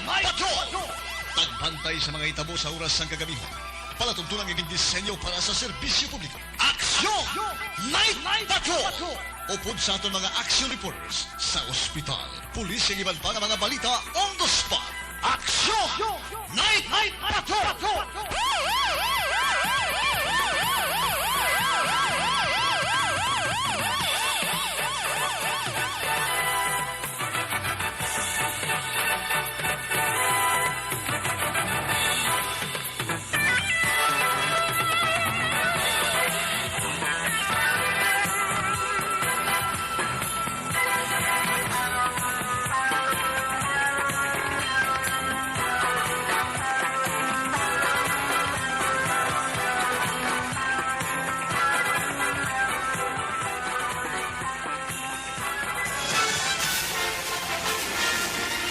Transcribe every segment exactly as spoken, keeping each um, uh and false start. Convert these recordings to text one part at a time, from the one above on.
Patrol! Pagbantay sa mga hitabo sa oras sang kagamihan. Palatuntunan nga gindisenyo para sa serbisyo publiko. Aksyon! Night Patrol! Upod sa aton mga action reporters sa ospital, pulis, kag iban pa nga mga balita on the spot. Aksyon! Night Patrol!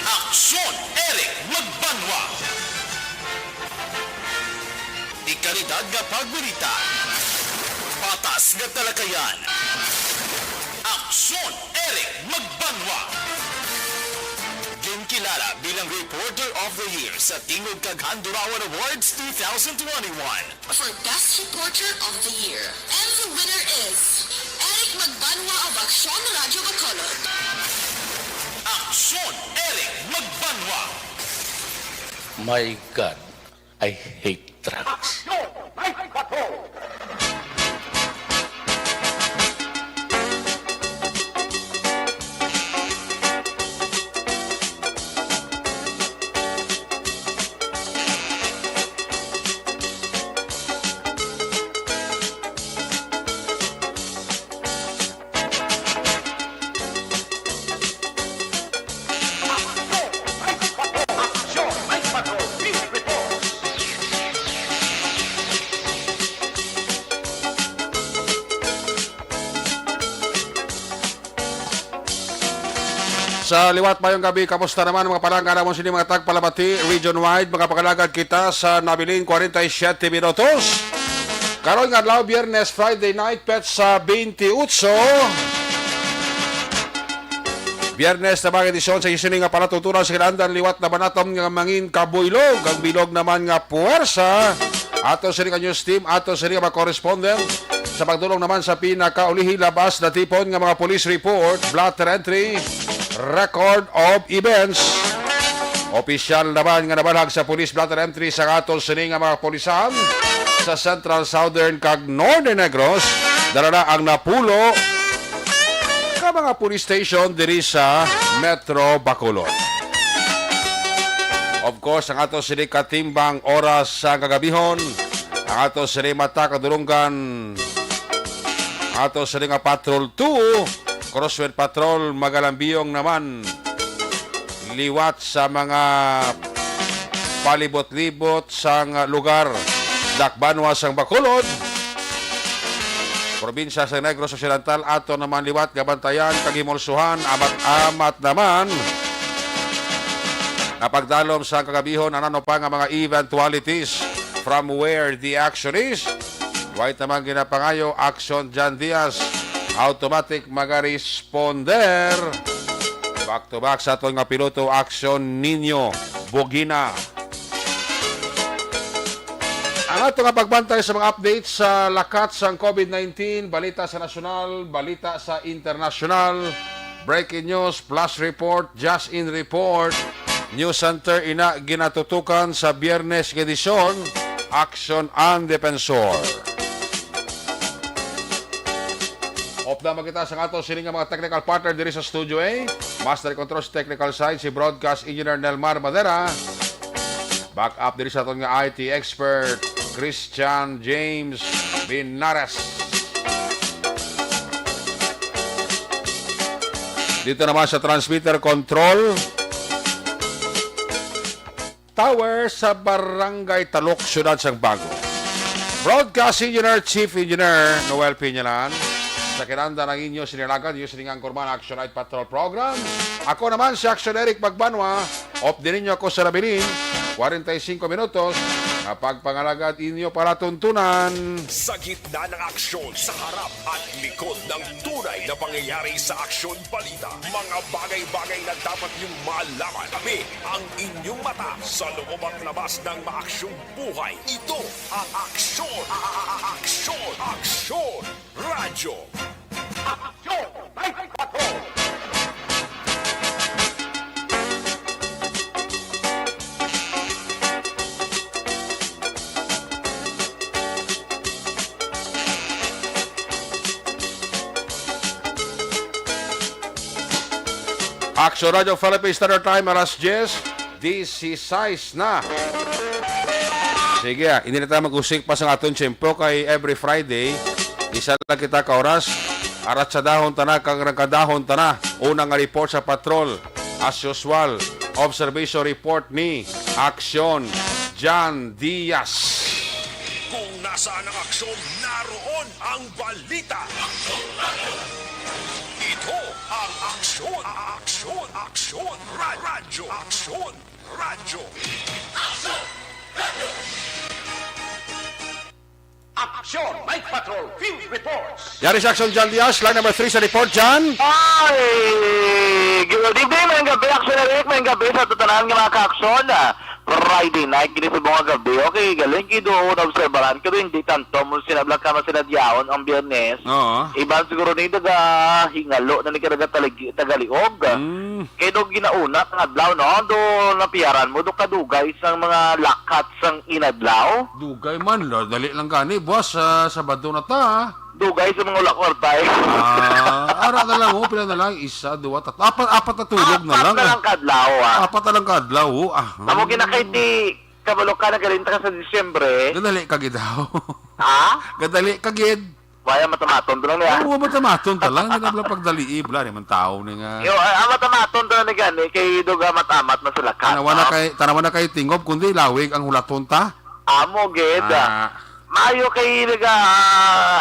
Aksyon, Eric Magbanwa. Dekalidad nga pagbalita. Patas nga talakayan. Aksyon, Eric Magbanwa. Ginkilala bilang Reporter of the Year sa Tingog kag Handurawan Awards two thousand twenty-one. For Best Reporter of the Year. And the winner is Eric Magbanwa of Aksyon Radio Bacolod. Aksyon, Eric Magbanwa. My God, I hate drugs. Aksyon, Night Patrol. Sa liwat, mayong gabi. Kamusta naman, mga palangga namon sini, mga tagpalamati, region-wide? Mga pag-alagad kita sa nabilin kwarenta y siyete minutos. Karon nga adlaw, Biyernes, Friday night, petsa twenty-eight. Biyernes na, mga edisyon sa sini nga palatuntunan sa kinahanglan liwat na banaton nga mangin kabuylog, ang bilog naman nga puwersa. Ato sini ka news team, ato sini ka mga correspondent, sa pagdulong naman sa pinakaulihi labas na tipon nga mga police report, blotter entry, record of events. Opisyal naman nga nabalhag sa police blotter entry sa ato sini nga mga kapulisan sa Central, Southern, kag Northern Negros, dala na ang napulo ka mga police station diri sa Metro Bacolod. Of course, ang ato sini katimbang oras sa kagabihon, ang ato sini mata kadulunggan, ato sini nga Patrol two, Crosswind Patrol, magalambiyong naman liwat sa mga palibot-libot sang lugar, dakbanwa sang Bacolod, probinsya sa Negros Occidental, ato naman liwat gabantayan kag himulsuhan, amat-amat naman napagdalom sa kagabihon, anano pa nga mga eventualities from where the action is. Wait naman ginapangayo, Action Jan Diaz, automatic maga-responder. Back to back sa aton nga piloto, Action Nino Bugina. Ang ato nga pagbantay sa mga updates sa lakat sang COVID nineteen, balita sa nasyonal, balita sa internasyonal, breaking news, flash report, just in report, news center, ina ginatutukan sa Biyernes nga edisyon, Action ang Defensor. Upda man kita sa ato sini nga mga technical partner diri sa Studio A. Master Control sa technical side, si Broadcast Engineer Nelmar Madera. Back up diri sa aton nga I T expert, Christian James Binares. Dito naman sa transmitter control tower sa Barangay Talok, Siyudad sang Bago, Broadcast Engineer, Chief Engineer Noel Piñalan. Sa kinanda ng inyo sinilagad, inyo sining angkor man, Action Night Patrol Program. Ako naman si Action Eric Magbanwa. Updi ninyo ako sa nabilin, kwarenta y singko minutos. nga pagpangalagad inyo palatuntunan. Sa gitna ng aksyon, sa harap at likod ng tunay na pangyayari sa Aksyon Balita, mga bagay-bagay na dapat niyong malaman. Kami ang inyong mata sa loob at labas ng maaksyong buhay. Ito ang Aksyon, Aksyon, Aksyon Radyo. Aksyon! May Patrol! Aksyon Radyo Philippines Standard Time, alas diyes, disisais na. Sige, ah, hindi na tayo mag-usik pa sa aton tiyempo kay every Friday, isa lang kita ka oras. Aratsadahon ta na, kag nagkadahon ta na. Una nga report sa patrol, as usual, observation report ni Aksyon Jan Diaz. Kung nasaan ang aksyon, naroon ang balita. Ito ang Aksyon, Aksyon, Aksyon, Ra-, Radyo, Aksyon, Radyo. Aksyon, Night Patrol, Field Reports. Yari sa Aksyon, Jan Diaz, line number three sa report, Jan. Ay! Good evening, maayong gabi, Aksyon Eric, maayong gabi sa tanan nga mga ka-aksyon. Ah, Friday night, gini sa mga gabi. Okay, galing, kido, naobserbaran ko, hindi tanto mo sinabla ka masinadyaon ang Biyernes. Oo. Iban siguro ni daga hingalo na ni ka daga talig-, tagaliog. Mm. Kay do ginauna ang adlaw, no? Do napiyaran mo, do kadugay sang mga lakat sang inadlaw. Dugay man, la-, dali lang gani, boss, sa Sabado na ta, ah. Dugay sa mga wala kwarta, eh. Ah, ara na lang, oh, pila na lang, isa, duwa, tatlo, apat, apat na tulog na Apat lang, na ah. lang kadlaw, ah. Apat na lang kadlaw, oh, ah. Amo gina kay ti kabalo ka, nagalinta ka sa Disyembre. Gadali ka gid daw. Ha? Gadali ka gid. Wala, matamaton to lang niya. Oo, matamaton ta lang. Hindi na pala pagdalii. Wala naman tao ni nga. Yo, ah, ah, matamaton to lang ni gani. Kay duga matamat man sila ka, Tanawa na no? kay, tanawa na kay tingob, kundi lawig ang hulaton ta. Amo, gid. Ah. Maayo kay naga,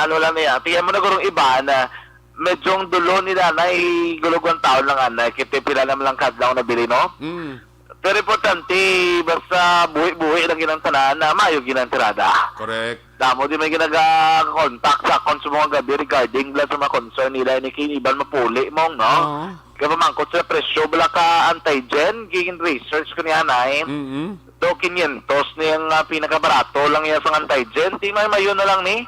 ano lang niya. Tingnan mo na gurong iba na medyo ang dulo nila na igulog ang taon lang, anay. Kay pila naman lang kadlaw na bili, no? Mm. Pero importante, basta buhi-buhi lang yun ang tanan, na maayo yun ang tirada. Correct. Damo di may ginaga-contact sa akon sa mga gabi regarding bala sa mga concern nila ni kay iban mapuli mong, no? Oo. Kaya pamangkot sa presyo, bala ka antigen, gigin research ko niya na eh. Mm-mm. Do quinientos ni ang, ah, pinakabarato lang yan sa antigen. Di may mayo na lang ni.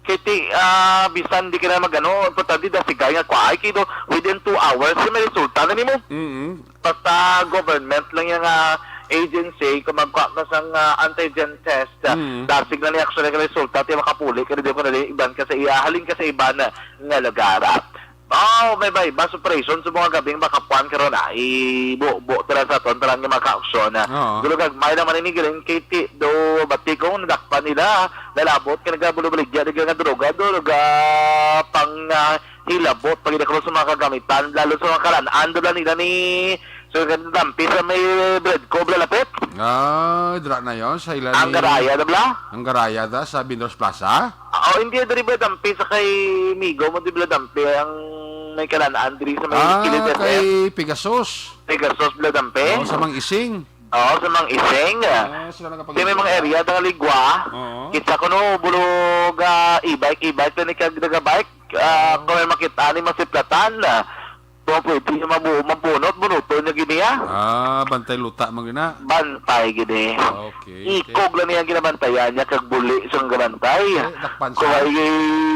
Kay ti, ah, bisan di ka na magano, importante da sigay nga kuha. Ay, kido, within two hours, may resulta na nimo. Mm-mm. Basta government lang yung, ah, agency, kung magkuha ka sang, ah, antigen test, ah, Mm. dasig na ni actually ka resulta, ti makapuli ka, di ko na iban ka sa iya, halin ka sa iban nga lugar, ah. Oh, may bay, bas operation sa mga gabing makapuan karon, ah. Ibubo tara sa aton, tara nga mga ka-aksyon, ah. Oo. Dulog gagmay naman ini, galing kay ti, do, bati kong nadakpan nila, lalabot ka nagabulo-baligya, di ka nga droga, do, naga pang, ah, hilabot, pag sa mga kagamitan, lalo sa mga kalan-an, do lang nila ni, so, dampi sa may bread ko, blalapit. Ah, dira na yon sa ila Ang ni garaya, do bla? Ang garaya da sa Bindros Plaza? Ah, oh, hindi, diri ba dampi sa kay Migo mo, di ba dampi ang may kalanaan diri sa may Ah, kilid sa kay Pegasus. Pegasus, bla dampi? Oo, sa Mang Ising. Oo, sa Mang Ising. Ah, sila nakapag- Di may mga area, dang ligwa. Oo. Kita ko no, bulog, ah, e-bike, e-bike, na ni kag naga-bike. Ah, Oo. Kung may makita ni masiplatan, ah, kung pwede siya mabu-, mabunot, bunuton niya gini, ah. Ah, bantay luta man gina. Bantay gini. Okay, okay. Ikog lang niya ginabantayan niya, kag buli sa gabantay. Eh, dakpan sa? Kung ay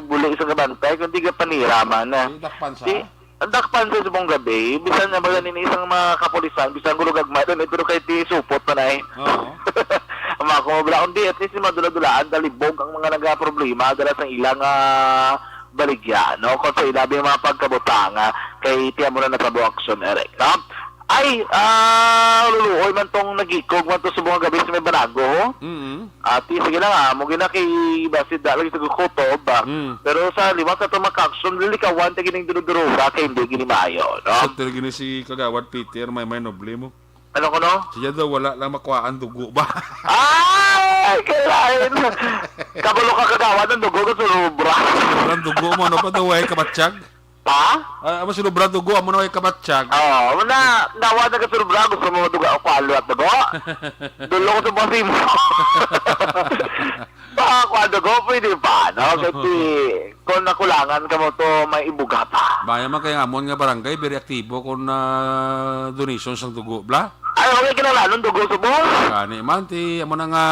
buli sa gabantay, kung di ka panira man, ah. Eh, dakpan sa? Di, ang dakpan sa subong gabi, bisan na ba ganin isang mga kapulisan, bisan gulo gagmay doon, eh, pero kahit di supot pa na eh. Oo. Ang mga kumabla, kundi at least madula-dulaan, talibog ang mga nagaproblema, dala sa ilang, ah, baligya, no? Kung sa ilabi mga pagkabutanga, kay tiyan mo na natabo aksyon, Eric, no? Ay, ah, luluoy man tong nagikog man to sa mga gabi sa may Banago, ho? Mm. Ati, sige lang, ah, mo gina kay basid da lagi sa kukutob, ah. Mm. Pero sa liwat sa itong makaksyon, lilikawan ta gining durudurura kay hindi gini maayo, no? Sa talaga ni si Kagawad Peter, may, may noble mo. Ano ko, no? Siya daw wala lang makuhaan dugo ba? Ay, kalain. Kabalo ka kagawa ng dugo ko sa rubra. Walang dugo mo, ano pa daw, eh, kabatyag? Ha? Ah, amo sinubra dugo, amo na may kabatyag. Oo, amo na, nawa na kasurubra, gusto mo duga o kuan liwat dugo? Dulo ko sa bukas imo. Pa, kuan dugo, pwede pa, no? Kasi kung nakulangan ka mo to, may ibuga pa. Baya man kay amon nga barangay, very aktibo kung, ah, donation sang dugo, bla? Ay, okay, kinahanglanon dugo subong. Gani man, ti, amo na nga,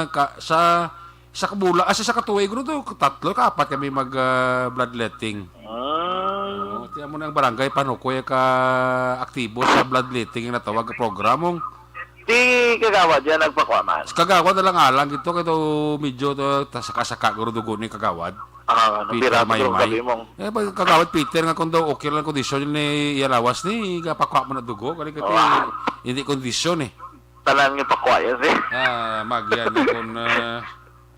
ka, sa, sa kabulan, ah, sa, sa katuig, guro to, tatlo ka apat kami mag, ah, bloodletting. Ah. Oo, ti, amo na ang barangay, panukoy ka aktibo sa bloodletting, yung natawag nga programong. Di kagawad yan, nagpakuha man. Sa kagawad, alang-alang, gito, kay daw medyo, to, ta-, saka-saka, guro dugo ni kagawad. Ah, ano, Peter pira, Maymay. Gabi mong Eh, ba, kagawad Peter nga kung daw okay lang kondisyon ni iya lawas ni, gapakuha mo na dugo, kani kati, Wow. Hindi kondisyon eh. Tanan nga pakuha yan, eh. Ah, magyan nga kung, ah,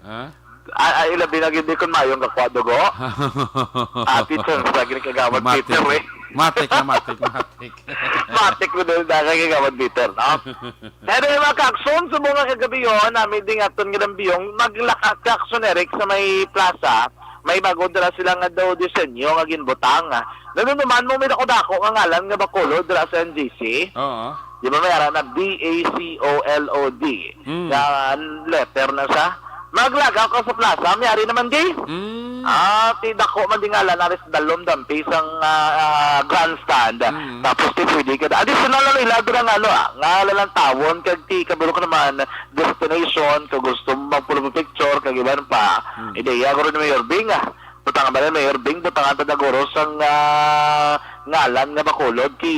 ah? Ah, ah, ilabi na gid kung mayong kakuha dugo. Ah, Peter, lagi ni kagawad Matik. Peter, eh. Matik na, matik, matik. Matik mo dahil dahil kagawad Peter, no? Pero yung mga kakson, sa mga kagabi yun, namin ding aton nga dambiyong, maglaka-, kakson, Eric, sa may plaza, may bago dira sila nga daw disenyo nga ginbutang. Nanunuman mo, may dako-dako nga ngalan nga Bacolod dira sa N G C. Oo. Di ba may ara na B A C O L O D? Mm. Nga letter na siya. Maglagaw ka sa plaza, may ari naman di. Mm. Ah, ti dako man di ngalan, ari sa dalom dampi sang, ah, ah, grandstand. Mm. Tapos ti pwede ka. Additional na ila dira nga ano, ah, nga lalantawon kag ti kabalo ka naman destination, kung gusto mo magpulo picture, kag iban pa. Mm. Ideya ko rin ni Mayor Bing, ah. Butangan ba ni Mayor Bing, butangan ta na guro sang, ah, ngalan nga Bacolod, ki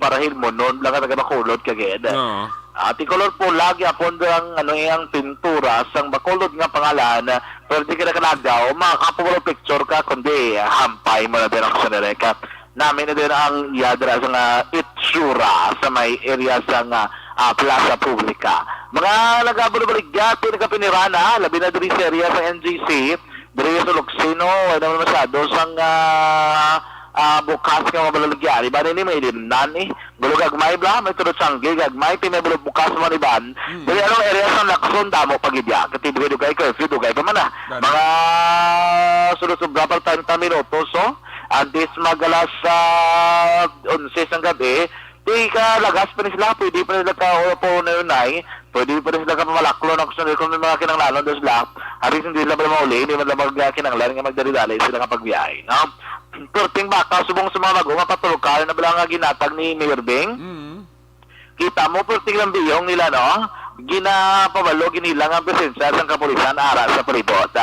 para Hilmonon lang ang taga Bacolod, kagid. Oo. At i-color pula gyapon ang, ano, ang pintura sang Bacolod nga pangalan, pero di ka nakalagaw, makakapulo picture ka, kundi hampay mo na din ang Sunireka. Nami na din ang iya dira sa nga itsura sa may area sa nga, ah, Plaza Publica. Mga nagabulo-baligya, ti nagapinirana, labi na diri sa area sa N G C, diri sa Luxino, wala naman masyado sang, ah, ah, bukas nga mga baligya. Di ba, nini, may limnan, eh. Gulo gagmay, bla, may tulo tiyanggi, gagmay, ti may bulo bukas man iban. Hmm. Diri, anong area sa Lacson, damo pa gid ya. Kati dugay-dugay, curfew, dugay pa man, ah. Dali. Mga sulod sobra pa treinta minutos, so. Antes mag alas, ah, onse sang gabi, di ka lagas pa ni sila, pwede pa nila ka, o, po, unay-unay, pwede pa rin sila ka pamalaklon ang sunod kung may mga kinanglanon daw sila. Haris hindi sila pala mauli, hindi man lang mag-, kinanglan nga magdali-dali sila nga pagbiyahe, no? Perting baka, subong sa mga mag-, mga patulkal na bala nga ginatag ni Mayor Bing. Mm. Kita mo, perting lang biyong nila, no? Ginapabalo, ginilang ang presensya sang kapulisan ara sa palibot.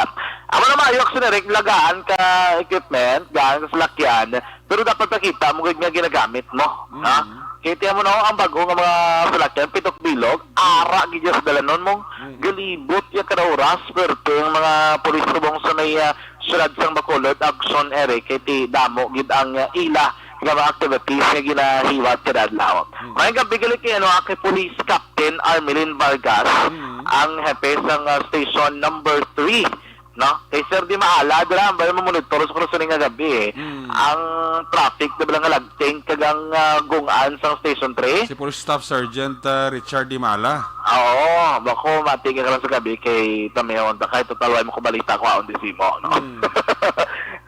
Amo na maayo, Action Eric, lagaan ka equipment, gaan ka salakyan, pero dapat makita mo gid nga ginagamit mo, Mm. ha? Kaya tiyan mo na, ang bago nga mga salakyan, pitok bilog, ara gid sa dalanon mo, Mm. galibot ya kada oras, pero ang mga pulis subong sa may, ah, siyudad sang Bacolod, Action Eric, kay ti damo gid ang, ah, ila nga mga activities nga ginahiwat kada adlaw. Mm. May gabi gali kay, ano, kay Police Captain Armelin Vargas, Mm. ang hepe sang, ah, station number three. No? Kay Sir Di Maala, dira ang bayan mamonitor sa Cruzone nga gabi, eh. Hmm. Ang traffic na bala nga lagting kag ang, ah, gungan sang Station three. Si Police Staff Sergeant, ah, Richard Di Maala. Oo, bako, matigil ka lang sa gabi kay pamihon ta kay total way mo ko balita ko aon di simo, no? Hmm.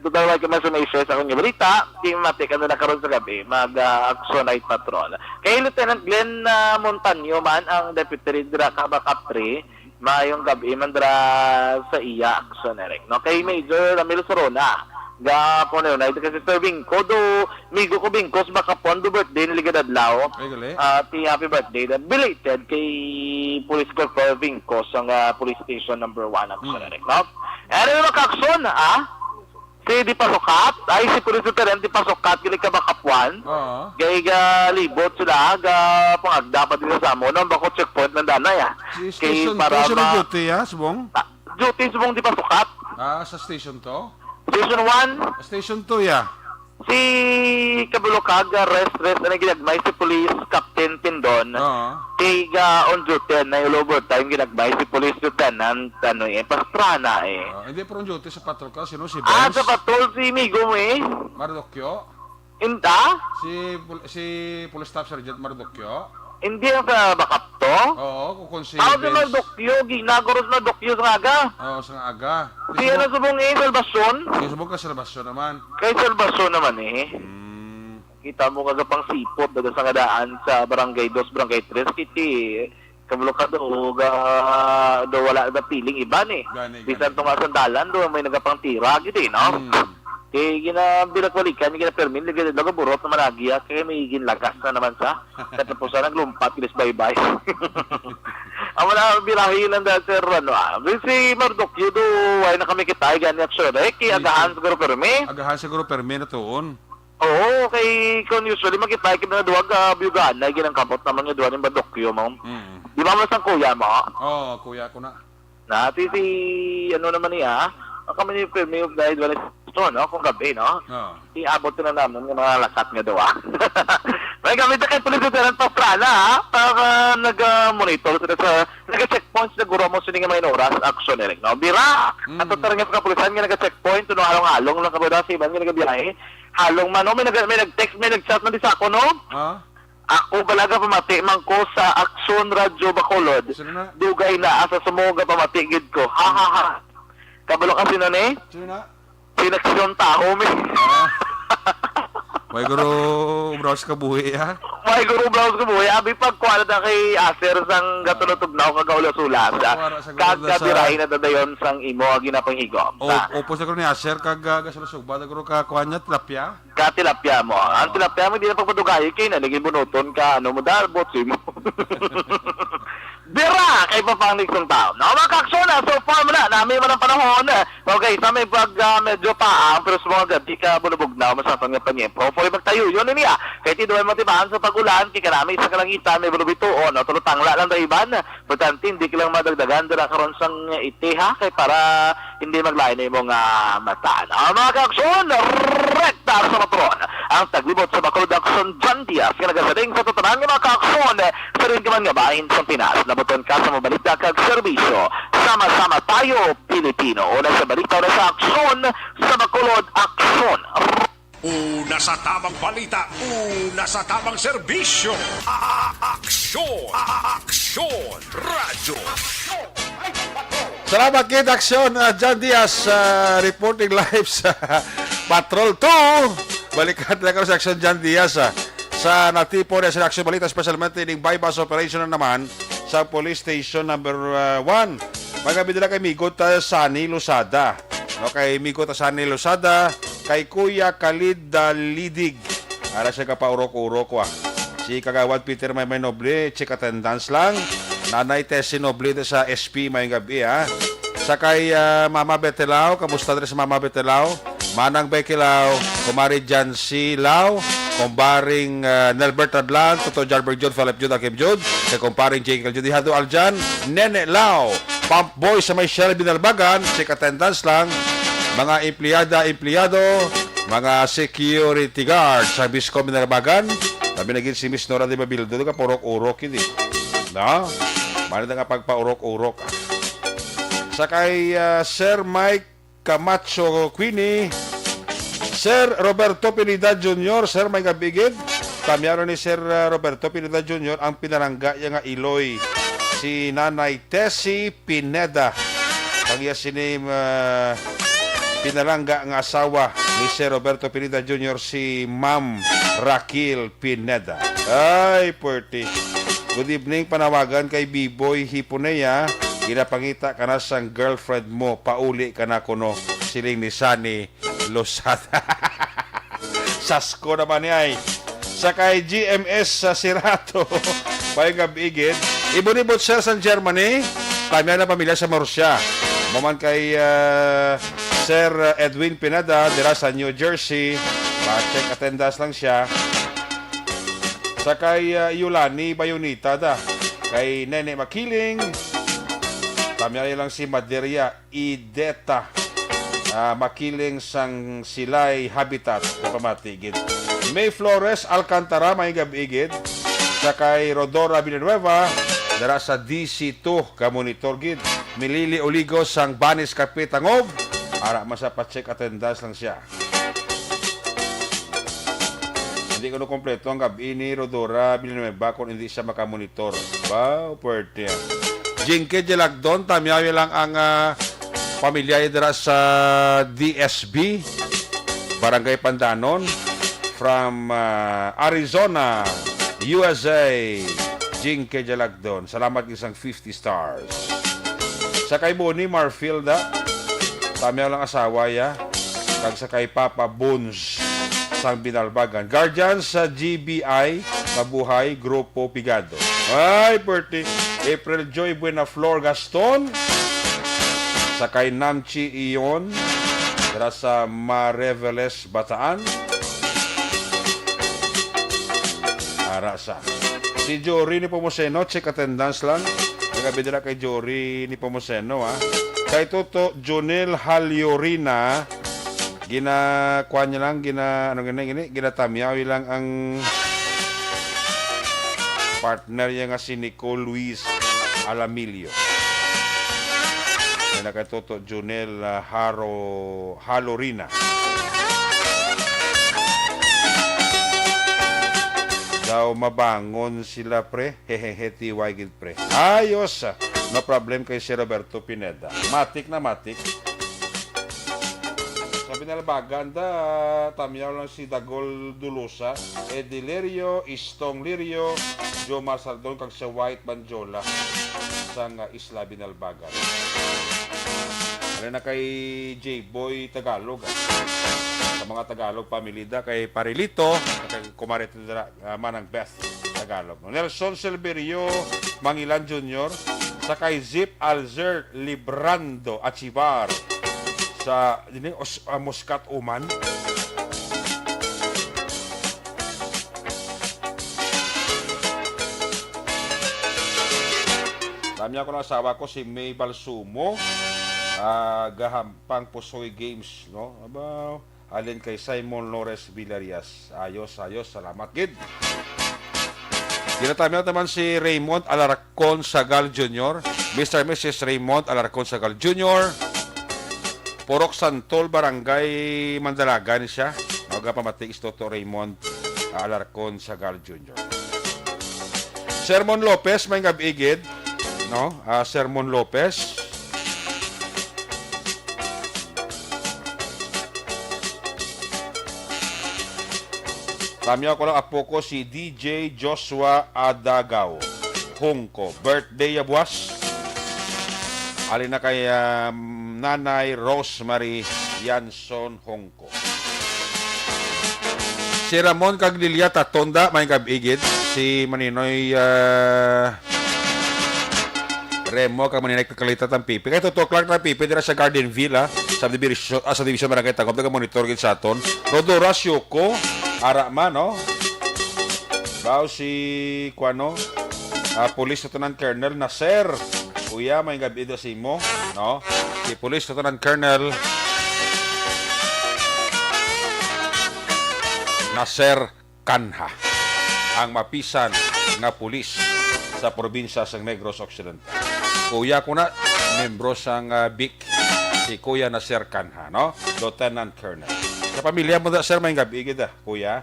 Total way ko man sa may share sa akong balita, di mati ka na karon sa gabi, mag, ah, action night patrol. Kay Lieutenant Glenn, ah, Montaño man ang deputy dira ka Bacapri, Maayong gab-i man dira sa iya, Action Eric, no? Kay Major Ramil Sorona, ga po na yun, ay kasi Sir Bingko, do, migo ko Bingko, sa Bacapon, do birthday ni Ligad Adlaw. Ay, gali. Ah, ti happy birthday, da, belated kay Police Corporal Bingko sa nga Police Station number one, Action Mm. Eric, no? Anyway, mga kakson, ah, Si Di Pasukat, ay, si Police Lieutenant Di Pasukat, gali ka Bacapon. Oo. Kay galibot sila, ga pangagda pa din sa amo. Nang bako checkpoint ng danay, ah. Si Kay Station para two, sino ma- duty, ah, subong? Ah, duty subong Di Pasukat. Ah, sa Station two? Station one. Station two, ya. Si Kabulokag, ah, rest, rest, ano ginagmay si Police Captain Tindon. Oo. Kay ga on duty, na yung overtime, ginagmay si Police Lieutenant, ano eh, Pastrana, eh. Ah, hindi, pero on duty sa patrol ka, sino? Si Ah, Benz? Sa patrol, si Migo mo eh. Mardukyo? Inda? Si Pol-, si Police Staff Sergeant Mardukyo? Hindi, ang sa backup to. Oo, kung, kung si Ako si Vince. Mardukyo, ginaguro si Mardukyo sa aga. Oo, sa aga. Si ano subong eh, Salvacion? Yung subong ka Salvacion naman. Kay Salvacion naman eh. Hmm. Kita mo nga pang sipot daga sa nga daan sa Barangay Dos, Barangay Tres, kiti kabalo ka do, ga, do wala na piling iban eh. Gani, gani. Bisan to nga sandalan do, may nagapangtira gid eh, no? Hmm. Kay ginabilak-balikan, ginapermin, lagi nagaburot naman agi, ah, kay may ginlagas na naman sa katapusan, naglumpat, gilis baybay. Ang wala, birahi lang dahil, sir, ano, ah. Si Mardukyo do, ay na kami kita, ay gani aksyon, eh, kay Sige. Agahan siguro permi. Agahan siguro permi na tuon. Oo, kay kung usually makita, kay mga duwag, ah, biyugan, ay ginangkabot naman yung duwa ni Mardukyo, mo. Mm. Di ba mo sang kuya mo? Oo, kuya ko na. Na, si, si, ano naman niya, ang kami ni Permi of Guide, wala ito, no? Kung gabi, no? Oo. Iabot ko na naman ng mga lakat nga dawa. May gamit na kay Police Lieutenant Pastrana, ha? Para nag-monitor sila sa, nag-checkpoint sila, guro mo, sini nga may oras, action, Eric, no? Bira! Mm. Ato tarang sa kapulisan nga nag-checkpoint, tuno halong-halong lang kabada sa iban nga nagabiyahe. Halong man, no? May nag-, may nag-text, may nag-chat man di sa ako, no? Ah? Ako bala gapamati man ko sa Aksyon Radyo Bacolod. Sino na? Dugay na asa sumong gapamati gid ko. Ha, ha, ha. Kabalo ka sino ni? Sino na? Sinaksyon tao, mi. Ah. May guro, ubra sa kabuhi, ha? May guro, ubra sa kabuhi. Abi pag kuha na kay Aser sang gatulutugnaw kag gaulas-ulas, ah. Kuha ra sa guro Kag sa kabirahi na dadayon sang imo ang ginapanghigom. O, Ah. Upos na guro ni Aser kag, ah, gasulusugba na guro ka kuha niya, tilapia? Katilapia mo. Ang Oo. Tilapia mo, di na pagpadugayi kay na, naging bunuton ka, ano mo, dalbot, simo. Dira, kay papanglig kong tao. No, mga kaksyon, ah, so far mo na, nami man ang panahon. Okay, sa may pag, ah, medyo pa, ang pero sa mga gabi ka, bulubog na, masatan nga panyempo. For magtayo, yun niya. Kay tinuway mo tibahan sa pag-ulan, kay kanami sa kalangitan, may bulubituon, no, tulutangla lang daiban. Importante, hindi ka lang madagdagan, dira karon sang itiha, kay para hindi maglain na imong, ah, mata. Ang mga kaksyon, rekta sa patron. Ang taglibot sa Bacolod Aksyon, John Diaz, nga nagasading sa tatanan nga mga kaksyon, sa rin ka man nga bahin sa Pinas. Nabuton ka sa mabalita kag serbisyo. Sama-sama tayo, Pilipino. Una sa balita, una sa aksyon, sa Bacolod Aksyon. Una sa tamang balita, una sa tamang serbisyo. A-, a-, aksyon, a-, aksyon, radyo. Salamat, Kid Aksyon, uh, John Diaz, uh, reporting live sa Patrol two. Balikan na ko sa Aksyon John Diaz, ah. Sa natipon na sa Aksyon Balita, especialmente ining buy-bust operation na naman sa Police Station number, uh, one. Mga bidala kay Migot, uh, Sunny Losada. No, kay Migot, uh, Sunny Losada, kay Kuya Khalid, uh, Lidig. Ara siya kapaurok-urok, wa. Si Kagawad Peter Maymay Noble, check attendance lang. Nanay Tessie Noble sa S P, mayong gabi, ha. Sa kay, ah, Mama Betelao, kamusta diri sa Mama Betelao? Manang Bekelao, Kumari Jancy Lao, Kumbaring, ah, Nelbert Radlan, Toto Jarberg Jud, Philip Jud, Akim Jud, kay Kumparing Jekyll Jud, Hado Aljan, Nene Lao, Pump Boy sa may Shell Binalbagan, check attendance lang, mga empleyada, empleyado, mga security guard sa Bisco Binalbagan, labi na gid si Miss Nora de Babildo, ka purok-urok, hindi. No? Mali na nga pagpaurok-urok, ah. Sa kay, ah, Sir Mike Camacho Queenie, Sir Roberto Pineda Junior, Sir, may gabi gid. Kamyaro ni Sir, ah, Roberto Pineda Junior ang pinalangga iya nga iloy, si Nanay Tessie Pineda. Kag iya sini, ah, pinalangga nga asawa ni Sir Roberto Pineda Junior, si Ma'am Raquel Pineda. Ay, puwerte. Good evening, panawagan kay Biboy Hiponea. Ginapangita ka na sang girlfriend mo, pauli ka na kuno, siling ni Sunny Losada. Sasko naman ni ay. Sa kay G M S sa Sirato, payong gabi gid. Ibon-ibon siya sa Germany. Kami na pamilya sa Marusya. Maman kay, ah, Sir Edwin Pineda, dira sa New Jersey. Pa-check attendance lang siya. Sa kay, ah, Yolani Bayonita da. Kay Nene Makiling. Kami lang si Maderia Ideta. Ah, Makiling sang Silay Habitat. Kapamati gid. May Flores Alcantara, may gabi gid. Sa kay Rodora Villanueva, dara sa D C two, ka monitor gid. Milili Oligo sang Banis Kape Tangob. Ara, masa pa-check attendance lang siya. Di ko na kompleto ang gab-i ni Rodora Villanueva kung hindi siya makamonitor. Wow, pwerte. Jinky Jalagdon, tamyawi lang ang, ah, pamilya dira sa D S B, Barangay Pandanon, from, ah, Arizona, U S A. Jinky Jalagdon, salamat isang fifty stars. Sa kay Bonnie Marfilda, tamyaw lang asawa ya, kag sa kay Papa Bones sang Binalbagan. Guardians sa G B I, mabuhay, Grupo Pigado. Ay, pwerte. April Joy Buena Flor Gaston, sa kay Namchi Ion, dira sa Mareveles, Bataan. Ara sa si Jory ni Pomoseno, check attendance lang. Nagabi dira kay Jory ni Pomoseno, ha. Kay Toto Jonel Haliorina, gina, kuwan niya lang, gina, ano gini, gini, ginatamyawi lang ang partner niya nga si Nicole Luis Alamilio. Kaya na kay Toto Junel, ah, Haro, Halorina. Daw mabangon sila, pre. Hehehe, T Y gid, pre. Ayos, ah. No problem kay si Roberto Pineda. Matik na matik. Sa Binalbagan da, tamyaw lang si Dagol Dulosa, Eddie Lirio, Istong Lirio, Jomar Sardon, kag sa White Banjola sang, ah, Isla Binalbagan. Ano na kay J-Boy Tagalog, ah. Sa mga Tagalog, pamilida kay Parilito, kay Kumare Tindera, ah, Manang Beth Tagalog. Nelson Silverio Mangilan Junior, sa kay Zip Alzer Librando Achibar, sa, dini, Os-, ah, Muscat, Oman. Dami ako ng asawa ko, si May Balsumo, ah, Gahampang Pusoy Games, no? Aba, alin kay Simon Lores Villarias. Ayos, ayos. Salamat gid. Ginatamyaw naman si Raymond Alarcon Sagal Junior, Mister Missus Raymond Alarcon Sagal Junior, Purok Santol, Barangay Mandalagan siya. Magapamati is Toto Raymond, ah, Alarcon Sagal Junior. Sermon Lopez, may gab-i gid, no? Ah, Sermon Lopez. Tamyaw ko lang, apo ko si D J Joshua Adagaw Hongko. Birthday ya buwas. Alin na kay, um, Nanay Rosemary Yanson Hongko. Si Ramon kag Lilia Tatonda, may gab-i gid. Si Maninoy, ah, Remo kag Maninoy Kakalita Tampipi. Kay Toto Clark Tampipi dira sa Garden Villa, subdivision, ah, subdivision Barangay Tagum, taga-monitor gid sa aton. Rodora Sioko, ara man, no? Bao si, kuano, ah, Police Lieutenant Colonel Nasir. Kuya, may gab-i da sa imo, no? Si Police Lieutenant Colonel Nasir Canha, ang mapisan nga pulis sa probinsya sang Negros Occidental. Kuya ko na, membro sang, ah, bic, si Kuya Nasir Canha, no? Lieutenant Colonel. Sa pamilya mo da, sir, may gab-i gid, ah, kuya.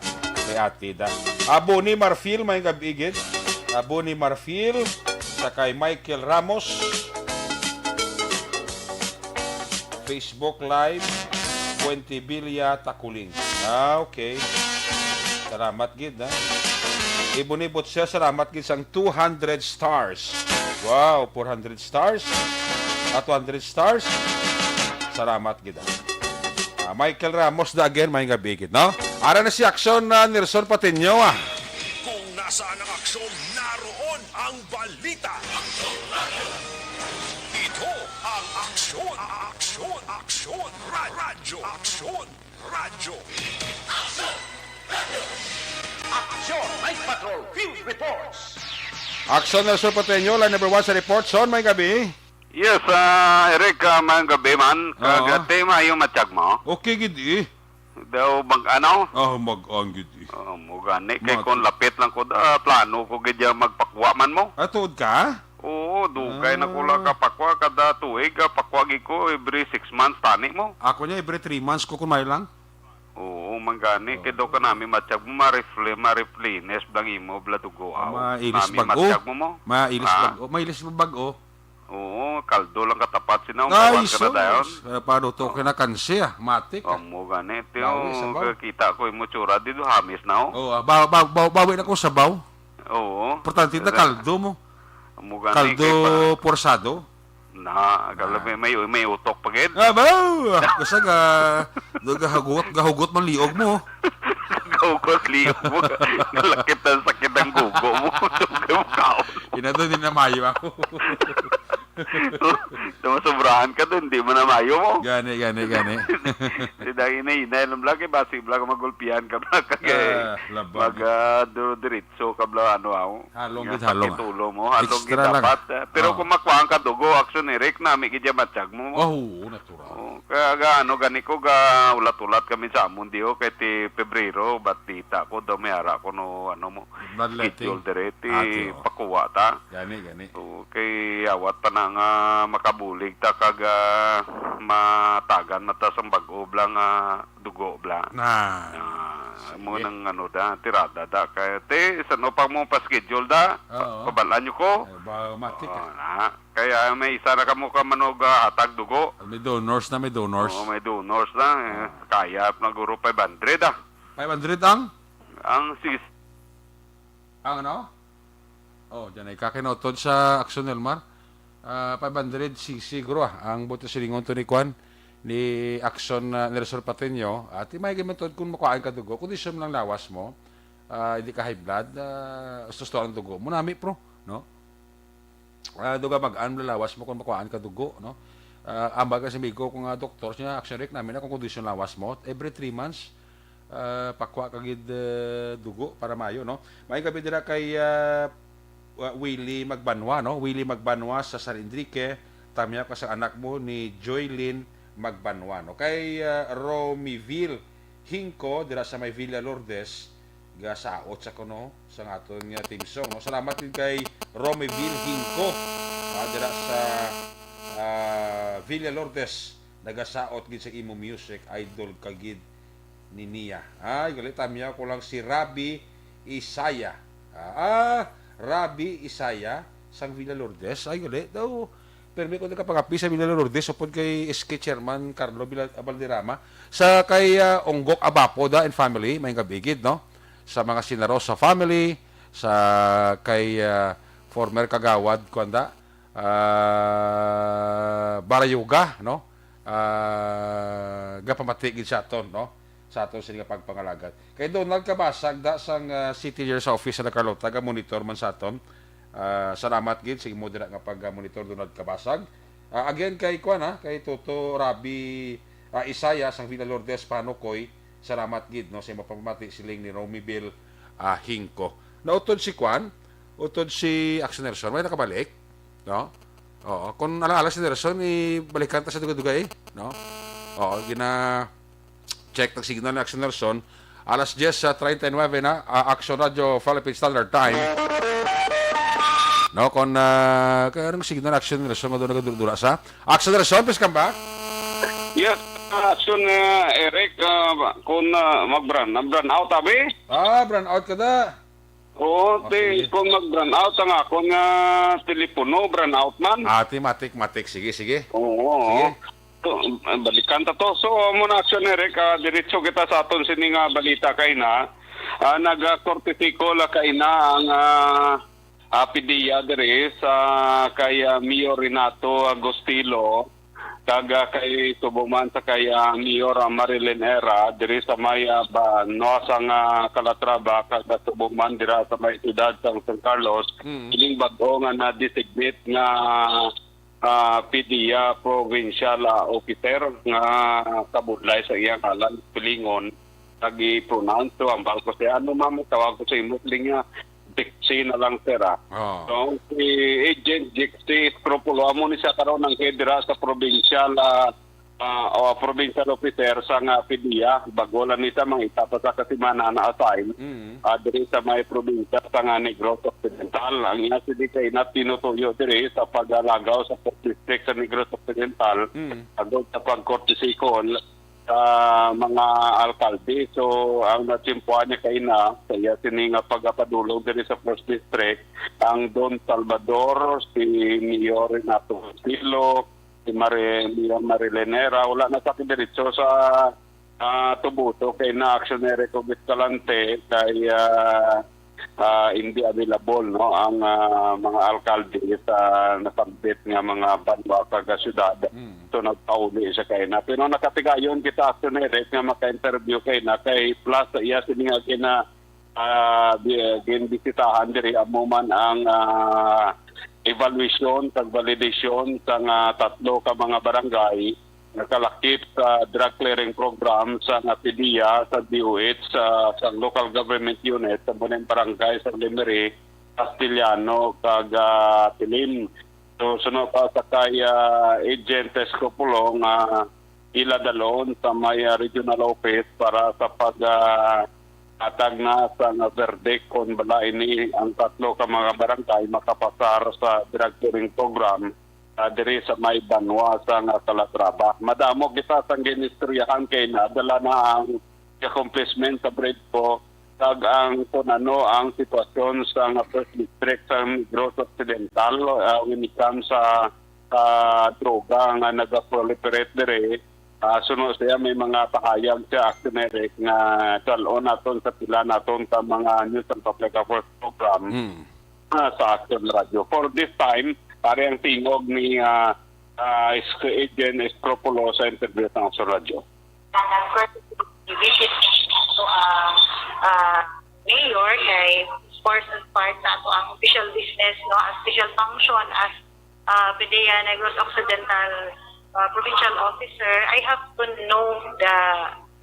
May ati da. Abo ni Marfil, may gab-i gid. Abo ni Marfil, sa kay Michael Ramos. Facebook Live, Fuentebilla, Taculing. Ah, okay. Salamat gid, ha. Ibon-ibot siya, salamat gid sang two hundred stars. Wow, four hundred stars. Ah, two hundred stars. Salamat gid, ha. Ah, Michael Ramos da again, may gab-i gid, no? Ara na si Aksyon, ah, Nelson Patiño, ah. Kung nasaan ang aksyon, naroon ang balita. Ito ang Aksyon, Aksyon, Aksyon, Ra-, Radyo, Aksyon, Radyo. Aksyon Night Patrol Field Reports. Aksyon Nelson Pateño, line number one sa report. Son, may gab-i. Yes, ah, Eric, ah, may gab-i man. Kag, Oo. ah, tema yung matiyag mo. Okay, gid eh. Daw mag-, ano? Ah, mag-ang gid eh. Oh, mo gani. Kay Mag- kung lapit lang ko, ah, plano ko gid yung magpakwa man mo. Ah, tuod ka? Oo, dugay na ko lang Ah. kapakwa. Kada tuig, ah, pakwa gid ko every six months, tani mo. Ako niya, every three months ko, kung may lang. Oo, Manggani, kay daw ka nami matiyag mo, ma-refle-, ma-reflines blang imo, bla dugo, aw. Mailis Nami bag-o. matiyag mo mo. Mailis Ah. bag-o. Mailis bag-o. Oo, kaldo lang katapat sinaw, Ay, kawan ka na dayon. sus. Eh, paano to kinakansi, ah? Matik, ah. Amo gani, tiyo, Bawi sa baw. kakita ko imo tsura, di do hamis na, oh. Oh, ah, ba-, ba-, ba-, bawi na ko sa baw. Oo. Importante na Sa kaldo mo. Amo gani, Kaldo kay pa- porsado. Na, kala Ah. may, may, may utok pa gid. Ah, ba? Basta ga, do gahugot, gahugot man liog mo. Gahugot liog mo. Nalakit ang sakit ang gugo mo. Sugay mo kaon. Ina doon, din na mayo ako. Tama, sobrahan ka doon, di mo na mayo mo. Gani, gani, gani. Si dahil na hinay lang, bla, kay basi, bla, magulpihan ka, bla, kay Ah, labag. mag, ah, duro diritso ka, bla, ano, aw. Halong Nga gid, halong, sakit ah. ulo mo, halong Extra gid lang. dapat, ah. Pero Oh. kung makuhaan ka dugo, action, Eric, nami gid yan matiyag mo. Oh, oo, natural. Oh, kaya ga, ano, gani ko, ga ulat-ulat kami sa amon, di, oh, kay ti Pebrero, bat dita ko, daw may ara ko, no, ano mo, Bloodletting. schedule dire, ti Ah, ti, oh. pakuha ta. Gani, gani. Oo, kay awat pa na nga makabulig ta kag, ah, matagan mata sang bag-o bla nga dugo bla. Na. Ah, mo Sige. nang ano da, tirada da. Kay, te, san-o pa mo pa-schedule da? Oo. Pabalaan nyo ko? Ay, ba, matik, Oo, ah. na. Kaya may isa na kamo ka manog, ah, hatag dugo. May donors na, may donors. Oo, may donors na. Eh, Ah. kaya na guro five hundred, ah. Five hundred ang? Ang sis- Ang ano? Oh, dyan ay kakinotod sa Action Elmar. Ah, five hundred C C guro, ah. Ang buto silingon to ni Kwan, ni Action, ah, Nelson Patino. At may gimantod kung makuhaan ka dugo, kondisyon lang lawas mo, ah, hindi ka high blood, ah, gusto ang dugo mo. Nami, pro, no? Ah, duga mag-an lalawas mo kung makuhaan ka dugo, no? Ah, ambag ka sa amigo ko nga doktor, siya, "Action, Rick, nami na kung kondisyon lawas mo. Every three months, ah, pakuha ka gid, eh, dugo para mayo, no?" May gabi dira kay, ah, Wa-, Willie Magbanwa, no? Willie Magbanwa sa San Enrique, tamiya ka sa anak mo ni Joylyn Magbanwa, no? Kay, ah, Romiville Hingko, dira sa may Villa Lourdes, gasaot sa kuno sa aton nga theme song, no? Salamat gid kay Romiville Hingko, ah, dira sa, ah, Villa Lourdes. Nagasaot gid sa imo music, idol ka gid ni niya. Ay, gali, tamiya ko lang si Rabi Isaya. Ah, ah, Rabi Isaya, sang Villa Lourdes. Ay, gali, daw, permi ko nagkapangapi sa Villa Lourdes, upod kay S K Chairman Carlo Villa-, Valderrama. Sa kay, ah, Onggok Abapo da and family, may gabigid, no? Sa mga Sinarosa family, sa kay, ah, former kagawad, kuwan da, ah, Barayuga, no? Ah, gapamati gid sa aton, no? Sa aton sini nga pagpangalagad. Kay Donald Kabasag da sang, ah, City Engineer sa office sa Carlota, ga-monitor man sa aton. Ah, salamat gid sa imo dira nga pag-monitor, Donald Kabasag. Ah, again kay kuan, ha, kay Toto Rabi, ah, Isaya sang Villa Lourdes, Panukoy, salamat gid, no, sa imo pamati, siling ni Romibel, ah, Hingko. Nautod si kuan, utod si Action Nelson, may nakabalik, no? Oo, kung ala-ala si Nelson, ibalikan ta sa dugay-dugay, no? Oo, gina-check ang signal ni Action Nelson. Alas diyes sa treinta y nueve na, ah, Action Radio Philippine Standard Time. No, kung, ah, kaya anong signal ni Action Nelson, nga doon nagadura sa Action Nelson, please come back. Yes, Action, ah, Eric, ah, kung, ah, mag-brand, mag-brand out, abi? Ah, brand out ka da. Oo, Ah, te, sige. Kung mag-brownout ang akon nga telepono, brownout man. Ah, ti, matik, matik. Sige, sige. Oo, oo. Sige. So, balikan ta to. So, amo na, Action Eric, ah, diretso kita sa aton sini nga balita kay na. Ah, nag-courtesy call, ah, kay na ang, ah, ah, PDEA diri sa kay, ah, Mayor Renato Agustilo. Kag, ah, kay subo man sa kay, ah, Mayor, ah, Marilyn Era, diri sa may, ah, ba, no, sa nga Calatrava, kag, ah, subo man dira sa may siyudad sa San Carlos, Mm. ining bag-o nga na-designate nga, ah, PDEA provincial, ah, officer nga kabudlay sa iyang ngalan, Pilingon, nag-i-pronounce to, ang bangko siya, ano, ma'am, tawag ko sa imo, siling niya, Dixie na lang, sir, ah. Oh. So, si Agent Dixie Escropulo, amo ni siya karon ang head dira sa provincial, ah, ah, o provincial officer sa nga PDEA. Bago lang ni siya, mga isa pa sa kasimana na-assign, Mm. ah, diri sa may probinsya sa nga Negros Occidental. Ang iya sini kay na tinutuyo diri sa pag-alagaw sa fourth district sa Negros Occidental. Mm. Agod sa pag-courtesy call, sa mga alkalde. So, ang natsimpuhan niya kaina sa iya sini nga pagapadulong diri sa First District, ang Don Salvador, si Mayor Renato Silo, si Mari-, Mayor Marilyn Hera, wala na sa diretso sa, ah, Toboso kay na Action Eric Escalante kay, ah, ah, hindi available, no, ang, ah, mga alkalde sa nasambit nga mga banwa kag syudad. Mm. So, nagpauli siya kaina. Pero nakatigayon kita, Action Eric, nga maka-interview kaina kay plus sa iya sini nga gina-, ah, bi-, ginbisitahan diri amo man ang, ah, evaluation kag validation sa nga tatlo ka mga barangay nakalakip sa drug clearing program sa nga PDEA, sa DOH, sa, sa local government unit, sa mga barangay sa Lemery, Castellano, kag, ah, Tilim. So, suno pa sa kay, ah, Agent Escopulo nga ila dalon sa may, ah, regional office para sa pag, ah, hatag na sa nga verdict kung bala ini ang tatlo ka mga barangay makapasar sa drug clearing program, ah, diri sa may banwa sa nga Calatrava. Madamo kita sang ginistoryahan kay nadala na ang accomplishment sa BRIDCO kag ang kung ano ang sitwasyon sa nga First District sa Negros Occidental, ah, when it comes sa, ah, droga nga nagaproliferate diri. Ah, suno siya, may mga pahayag siya, Action Eric, nga dalon naton sa pila naton ka mga news and public affairs program, mm, ah, sa Action Radio. For this time, pare ang tingog ni, ah, ah, Is-, Agent Escropulo sa interview sa Action Radio. Visit to ang, ah, mayor kay, of course, as part sa ato ang official business, no, as official function as, ah, PDEA Negros Occidental, ah, provincial officer, I have to know the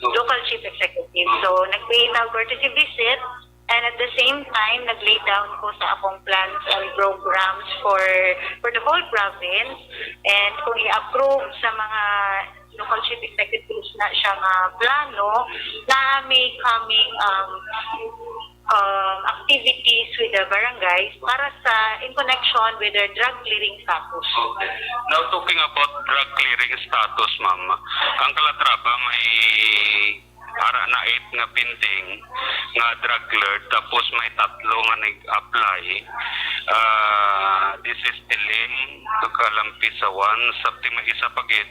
local chief executive. So, nag-pay na courtesy visit, and at the same time, nag-lay down ko sa akong plans and programs for, for the whole province. And kung i-approve sa mga local chief executives na siya nga plano, na may coming, um, um, activities with the barangays para sa, in connection with their drug clearing status. Now, talking about drug clearing status, ma'am, ang Calatrava may ara na eight nga pending nga drug cleared, tapos may tatlo nga nag-apply. Ah, this is Tilim, Kalampisawan, sa may isa pa gid.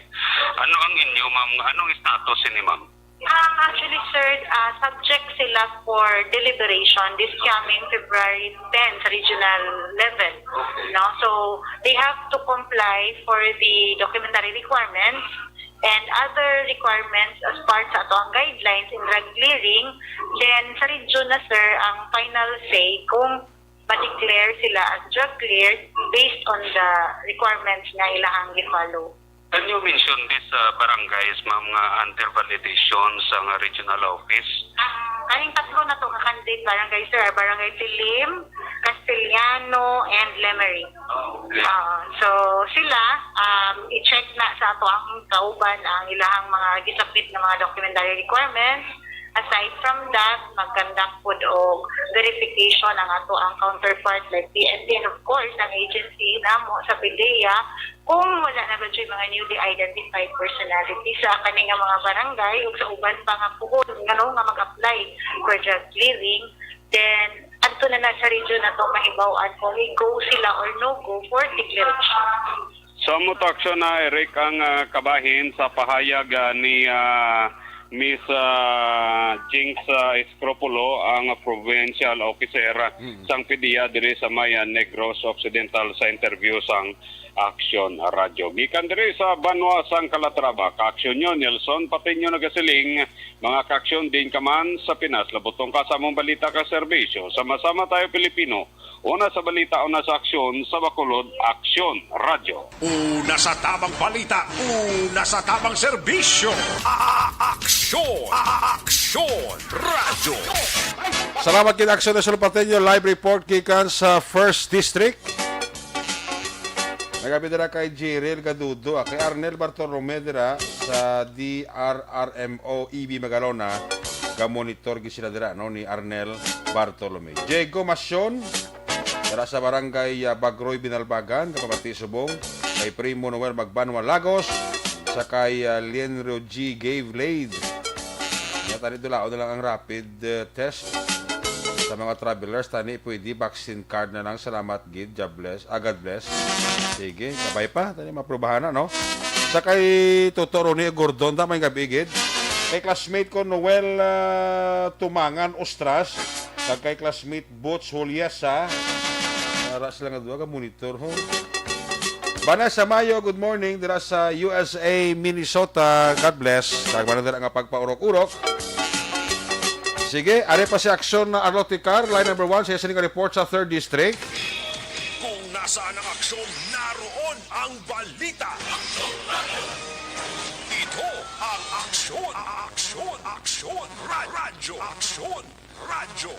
Ano ang inyo, ma'am? Anong status ini, ma'am? Um, actually, sir, ah, subject sila for deliberation this coming February ten sa regional level. No? So, they have to comply for the documentary requirements and other requirements as part sa ato ang guidelines in drug clearing. Then, sa region na, sir, ang final say kung ma-declare sila as drug cleared based on the requirements nga ilahang gi-follow. Can you mention these, uh, barangays, ma'am, nga under validation sa nga regional office? Ang kaning tatlo na to nga candidate barangay, sir, are Barangay Tilim, Castellano, and Lemery. Oh, okay. Ah, so, sila, um, i-check na sa ato ang kauban ang ilahang mga gisubmit nga mga documentary requirements. Aside from that, mag-conduct pod og verification ang ato ang counterpart like P N P, and of course, ang agency namo sa PDEA, kung wala na ba dyan mga newly identified personality sa kani nga mga barangay ug sa uban pa nga puhon, ngano nga mag-apply for drug clearing, then adto na na sa region na to mahibaw-an kung i-go sila or no-go for declaration. So, amo to, Action, na, Eric, ang, ah, kabahin sa pahayag, ah, ni, ah, Miss, ah, Jinx, ah, Escropulo, ang provincial officer, ah, Mm. sang PDEA diri sa may, ah, Negros Occidental, sa interview sang Action Radio. Gikan diri sa banwa sang Calatrava, ka-Action Nelson Patiño nagasiling, mga ka-Action, diin ka man sa Pinas, labutong ka sa among balita ka serbisyo. Sama-sama tayo, Pilipino. Una sa balita, una sa aksyon, sa Bacolod, Aksyon Radyo. Una sa tamang balita, una sa tamang serbisyo. A-, a-, aksyon, a-, a-, aksyon, radyo. Salamat kay Aksyon Nelson Patiño, live report gikan sa First District. Nagapit dira kay Jiril Gadudo, ah, kay Arnel Bartolome dira sa D R R M O E B Magalona. Ga-monitor gid sila dira, no, ni Arnel Bartolome. Diego Masion, dira sa barangay, ah, Bagroy, Binalbagan, kapamati subong kay Primo Noel Magbanwa Lagos, Sa kay, ah, Lienro G Gave Lade. Nga tani, dulaon na lang ang rapid, eh, test. Sa mga travelers, tani pwede vaccine card na lang. Salamat gid. God bless. Ah, God bless. Sige, kabay pa. Tani, maprubahan na, no? Sa kay Toto Ronnie Gordon, ta, may gabi gid. Kay classmate ko, Noel, ah, Tumangan Ostras. Kag kay classmate Boots Juliasa. Ara sila nga duha ka monitor, ho. Vanessa Mayo, good morning. Dira sa U S A, Minnesota. God bless. Kag wala dira nga pagpaurok-urok. Sige, ari pa si Action na Arlo Ticar, line number one, sa sining report sa third District. Kung nasaan ang aksyon, naroon ang balita. Ito ang Aksyon, Aksyon, Aksyon, Ra- Radyo, Aksyon, Radyo.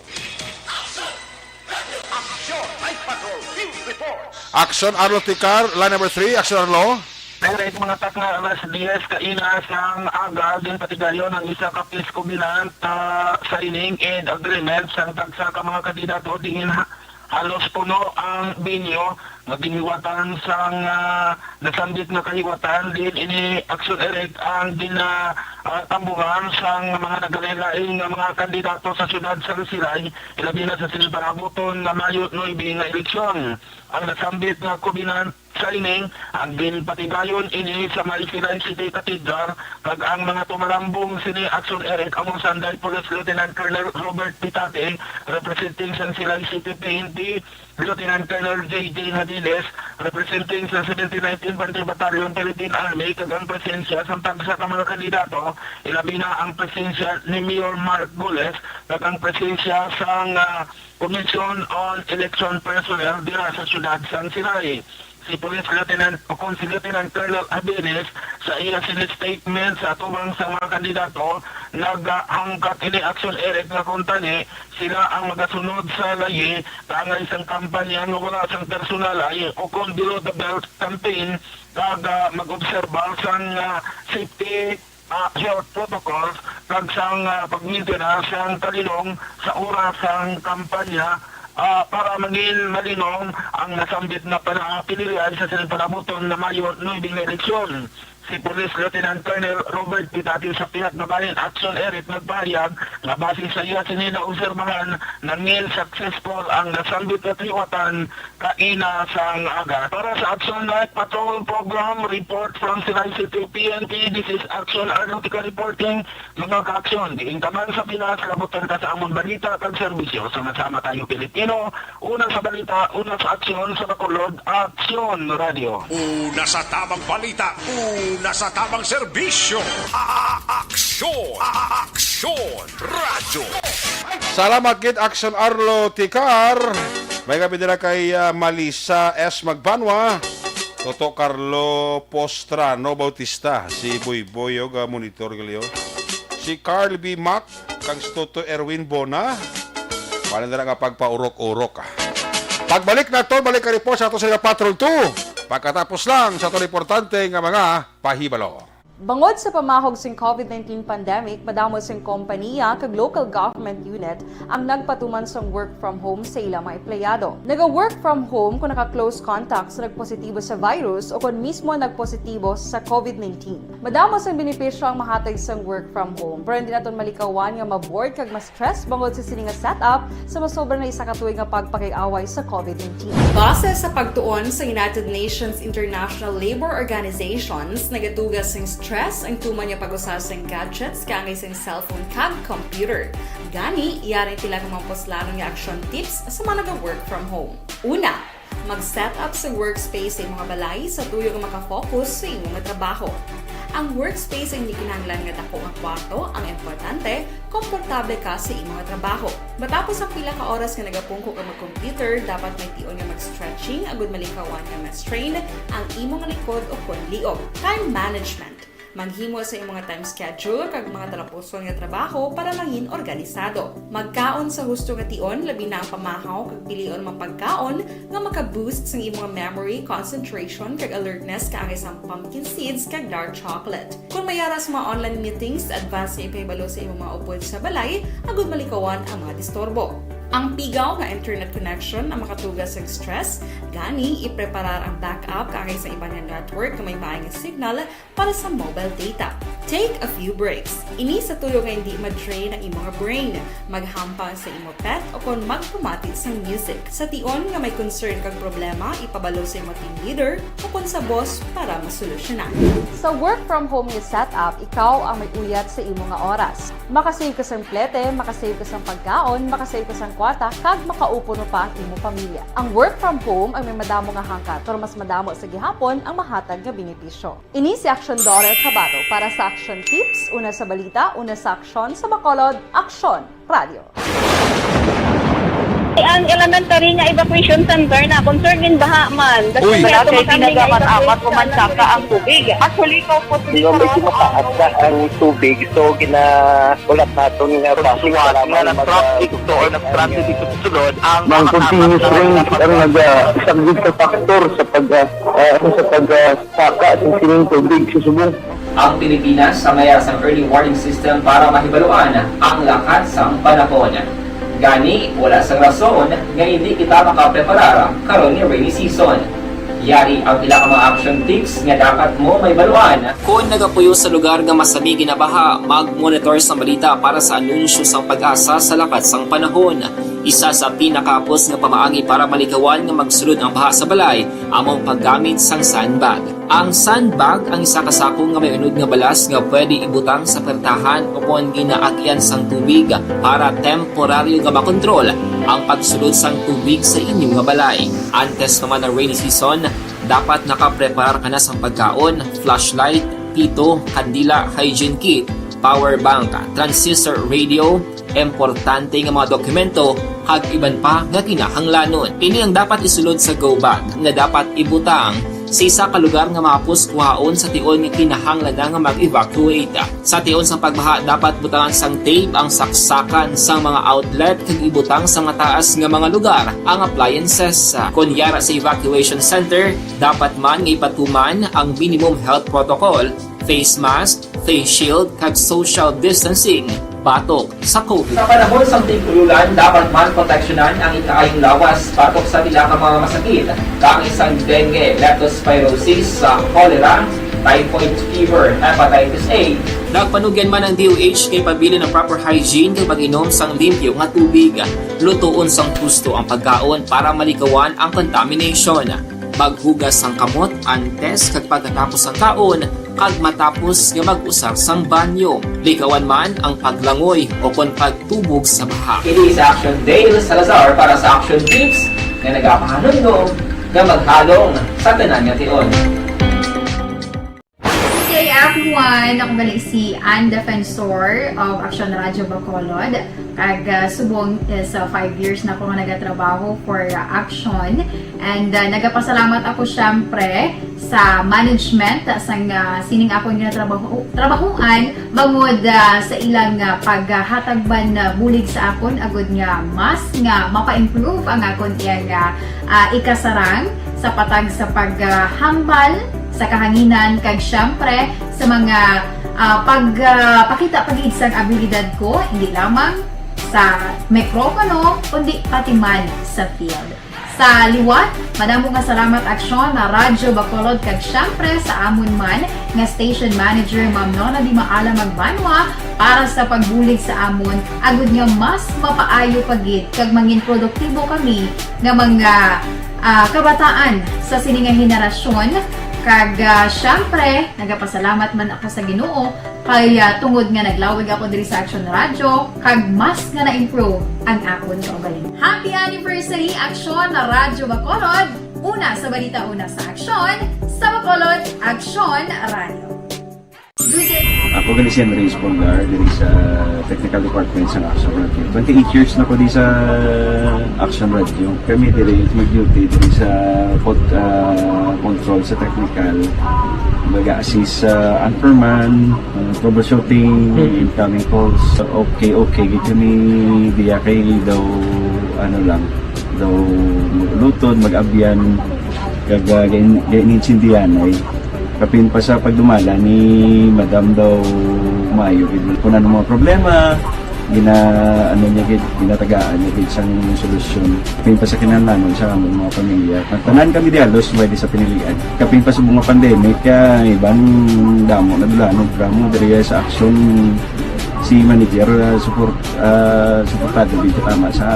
Action Night Patrol Field Reports. Action Arlo Ticar, line number three, Action Arlo. Pero ito mga takna, alas diyes kaina sang aga, ginpatigayon ang isa ka peace covenant, ah, signing and agreement sang tagsa ka mga kandidato diin ha-, halos puno ang venue nga ginhiwatan sang, ah, nasambit nga kahiwatan. Diin ini Action Eric ang gina-, ah, tambuhan sang mga nagalain-lain nga mga kandidato sa siyudad sang Silay, ilabi na sa sining parabuton nga Mayo nuebe nga eleksyon. Ang nasambit nga covenant signing, ang ginpatigayon ini sa may Silay City Cathedral, kag ang mga tumalambong sini Action Eric amo sanday Police Lieutenant Colonel Robert Pitate, representing sang Silay City P N P, Lieutenant Colonel J J Hadiles, representing sa seventy-ninth Infantry Battalion, Philippine Army, kag ang presensya sang tagsa ka mga kandidato, ilabi na ang presensya ni Mayor Mark Gules, kag ang presensya sang, ah, Commission on Election Personnel dira sa siyudad sang Silay. Si Police Lieutenant, o kon si Lieutenant Colonel Abeles, sa iya sini statement sa atubang sa mga kandidato, naghangkat ini Action Eric nga kuntani sila ang magasunod sa layi kaangay sang kampanya nga wala sang personalay o kon below the belt campaign, kag, ah, mag-obserba sang, ah, safety, ah, health protocols kag sang, ah, pagmintinar sang kalilong sa oras sang kampanya, ah, para mangin malinom ang nasambit nga panapilian sa sining panabuton nga Mayo nuebe nga eleksyon. Si Police Lieutenant Colonel Robert Pitate sa pihak nga bahin Action Eric nagpahayag nga base sa iya sini naobserbahan, nangin successful ang nasambit nga kahiwatan kaina sang aga. Para sa Action Night Patrol Program, report from Silay City P N P, this is Action Arnotica reporting. Mga ka-aksyon, diin ka man sa Pinas, labutan ka sa amon balita kag serbisyo. Sama-sama tayo, Pilipino. Una sa balita, una sa aksyon, sa Bacolod, Aksyon Radio. Una sa tamang balita, una sa tamang serbisyo. A-, a-, aksyon, a-, a-, aksyon, radyo. Salamat gid, Aksyon Arlo Ticar. May gabi dira kay, ah, Malisa S Magbanwa, Toto Carlo Postrano Bautista, si Boy Boy, og, ah, monitor gali, oh. Si Carl B Mac, kag si Toto Erwin Bona. Wala na nga pagpaurok-urok, ah. Pagbalik naton, balik ka report sa ato sa Patrol two. Pagkatapos lang sa aton importante nga mga pahibalo. Bangod sa pamahog sing covid nineteen pandemic, madamo sing kompaniya kag local government unit ang nagpatuman sang work from home sa ila mga empleyado. Naga-work from home kung naka-close contact sa nagpositibo sa virus o kon mismo nagpositibo sa covid nineteen. Madamo sang benepisyo ang mahatag sang work from home, pero hindi naton malikawan nga ma-bored kag ma-stress bangod sa sini nga setup sa masobra na isa ka tuig nga pagpakig-away sa covid nineteen. Base sa pagtuon sa United Nations International Labour Organizations, nagatuga sing stress ang tuman nga pag-usa sing gadgets kaangay sing cellphone kag computer. Gani, yari tila ka mga puslanon nga action tips sa mga naga-work from home. Una, mag-set up sa workspace sa imong balay sa tuyo nga makafocus sa imo nga trabaho. Ang workspace ang hindi kinahanglan nga dako nga kwarto, ang importante, komportable ka sa imo nga trabaho. Matapos ang pila ka oras nga nagapungko ka mag-computer, dapat may tion nga mag-stretching agud malikawan nga ma-strain ang imo nga likod o kon liog. Time management. Maghimo sa imong nga time schedule kag mga talapuson nga trabaho para mangin organisado. Magkaon sa husto nga tion, labi na ang pamahaw kag pilion mga pagkaon nga maka-boost sang imong memory, concentration, kag alertness kaangay sang pumpkin seeds kag dark chocolate. Kung may ara sa mga online meetings, advance nga ipahibalo sa imong mga upod sa balay agud malikawan ang mga disturbo. Ang pigaw nga internet connection ang makatuga sa stress, gani ipreparar ang backup kaangay sa iban nga network nga may maay nga signal para sa mobile data. Take a few breaks. Ini sa tuyo nga hindi ma-drain ang imo nga brain, maghampang sa imo pet o kon magpamati sang music. Sa tion nga may concern kag problema, ipabalo sa imo team leader o kon sa boss para masolusyonan. Sa work from home nga setup, ikaw ang may uyat sa imo nga oras. Makasave ka sang plete, makasave ka sang pagkaon, makasave ka sang kwarta, kag makaupo mo pa ang imo pamilya. Ang work from home ang may madamo nga hangkat, pero mas madamo sa gihapon ang mahatag nga benepisyo. Ini si Action Daughter Kabato para sa Action Tips, una sa balita, una sa aksyon, sa Bacolod, Aksyon Radio. Ang elementary nga evacuation center na concern in baha man. Uy. Wala kay ginagamit-amat ko man saka ang tubig. Actually, ikaw po, hindi ko mataas na ang tubig. So, ginakulat naton nga traffic, kailangan mag- traffic to or nag-traffic dito sa sulod ang Mang continuous rain ang nag-, ah, isang big factor sa pag, ah, ah, sa pag, ah, saka sa sining tubig sa subong. Ang Pilipinas samaya sang early warning system para mahibaluan ang lakat sang panahon. Gani, wala sang rason nga hindi kita makapreparar karon nga rainy season. Yari ang pila ka mga action tips nga dapat mo mahibaluan. Kon nagapuyo sa lugar nga masami ginabaha, mag-monitor sang balita para sa anunsyo sang PAGASA sa lakat sang panahon. Isa sa pinakahapos nga pamaagi para malikawan nga magsulod ang baha sa balay amo ang paggamit sang sandbag. Ang sandbag ang isa ka sako nga may unod nga balas nga pwede ibutang sa pertahan o kon ginaagyan sang tubig para temporaryo nga makontrol ang pagsulod sang tubig sa inyo nga balay. Antes pa man ang rainy season, dapat nakapreparar ka na sang pagkaon, flashlight, pito, kandila, hygiene kit, power bank, transistor radio, importante nga mga dokumento, kag iban pa nga kinahanglanon. Ini ang dapat isulod sa go bag nga dapat ibutang sa isa ka lugar nga mahapos kuhaon sa tion nga kinahanglan na nga mag-evacuate. Sa tion sang pagbaha, dapat butangan sang tape ang saksakan sang mga outlet kag ibutang sa mataas nga mga lugar ang appliances. Kon yara sa evacuation center, dapat man nga ipatuman ang minimum health protocol, face mask, face shield, kag social distancing batok sa COVID. Sa panahon sang tig-ululan, dapat man proteksyonan ang ikaayong lawas batok sa pila ka mga masakit, kaangay sang dengue, leptospirosis, sa cholera, typhoid fever, hepatitis A. Nagpanugyan man ang D O H nga ipabilin ang proper hygiene kag pag-inom sang limpyo nga tubig. Lutoon sang husto ang pagkaon para malikawan ang contamination. Maghugas sang kamot antes kag pagkatapos sang kaon, kag matapos nga mag-usar sang banyo. Likawan man ang paglangoy o kon pagtubog sa baha. Kini sa Action Dale Salazar para sa Action Tips nga nagapahanumdom nga maghalong sa tanan nga tion. Good day, everyone! Ako gali si Ann Defensor of Action Radio Bacolod. Kag, ah, subong is, ah, five years na ako nga nagatrabaho for, ah, Action. And, ah, nagapasalamat ako, syempre, sa management, ah, sang, ah, sining akon nga trabaho, trabahuan, bangod, ah, sa ilang, ah, paghatag man, ah, bulig sa akon, agud nga mas nga mapa-improve ang akon iyang, ah, ah, ikasarang sa patag sa paghambal sa kahanginan, kag, syempre, sa mga, ah, pag, ah, pakita pa gid sang abilidad ko, hindi lamang sa mikropono, kundi pati man sa field. Sa liwat, madamo nga salamat, Aksyon, na Radyo Bacolod, kag syempre sa amon man nga station manager, Ma'am Nona Di Maala Magbanwa, para sa pagbulig sa amon, agud nga mas mapaayo pa gid kag mangin produktibo kami nga mga, ah, kabataan sa sini nga henerasyon. Kag, ah, syempre, nagapasalamat man ako sa Ginoo kay, ah, tungod nga naglawig ako diri sa Action Radio, kag mas nga na-improve ang akon kaugalingon. Happy anniversary, Action Radyo Bacolod! Una sa balita, una sa aksyon, sa Bacolod, Action Radio. Good day. Ako gali si Andres Polgar, diri sa Technical Department sa Action Radio. Twenty-eight years na ko di sa Action Radio. Kami diri mag-duty diri sa pod-, ah, control sa technical. Mag-assist sa anchorman, ah, troubleshooting, incoming calls. Okay, okay gid kami diya kay daw, ano lang, daw mag-ulutod, mag-abyan, kag, ah, gain-, gain-intindihan ay kapin pa sa pagdumala ni Madam daw maayo gid. Kung ano mga problema, Gina-, ano niya gid, ginatagaan niya gid sang solusyon. Kapin pa sa kinahanglanon sa among mga pamilya. Tanan kami di halos pwede sa pinilian. Kapin pa sa mga pandemic, ah, iban damo na dula, no, drama diri sa action si manager, ah, support, ah, suportado gid tama sa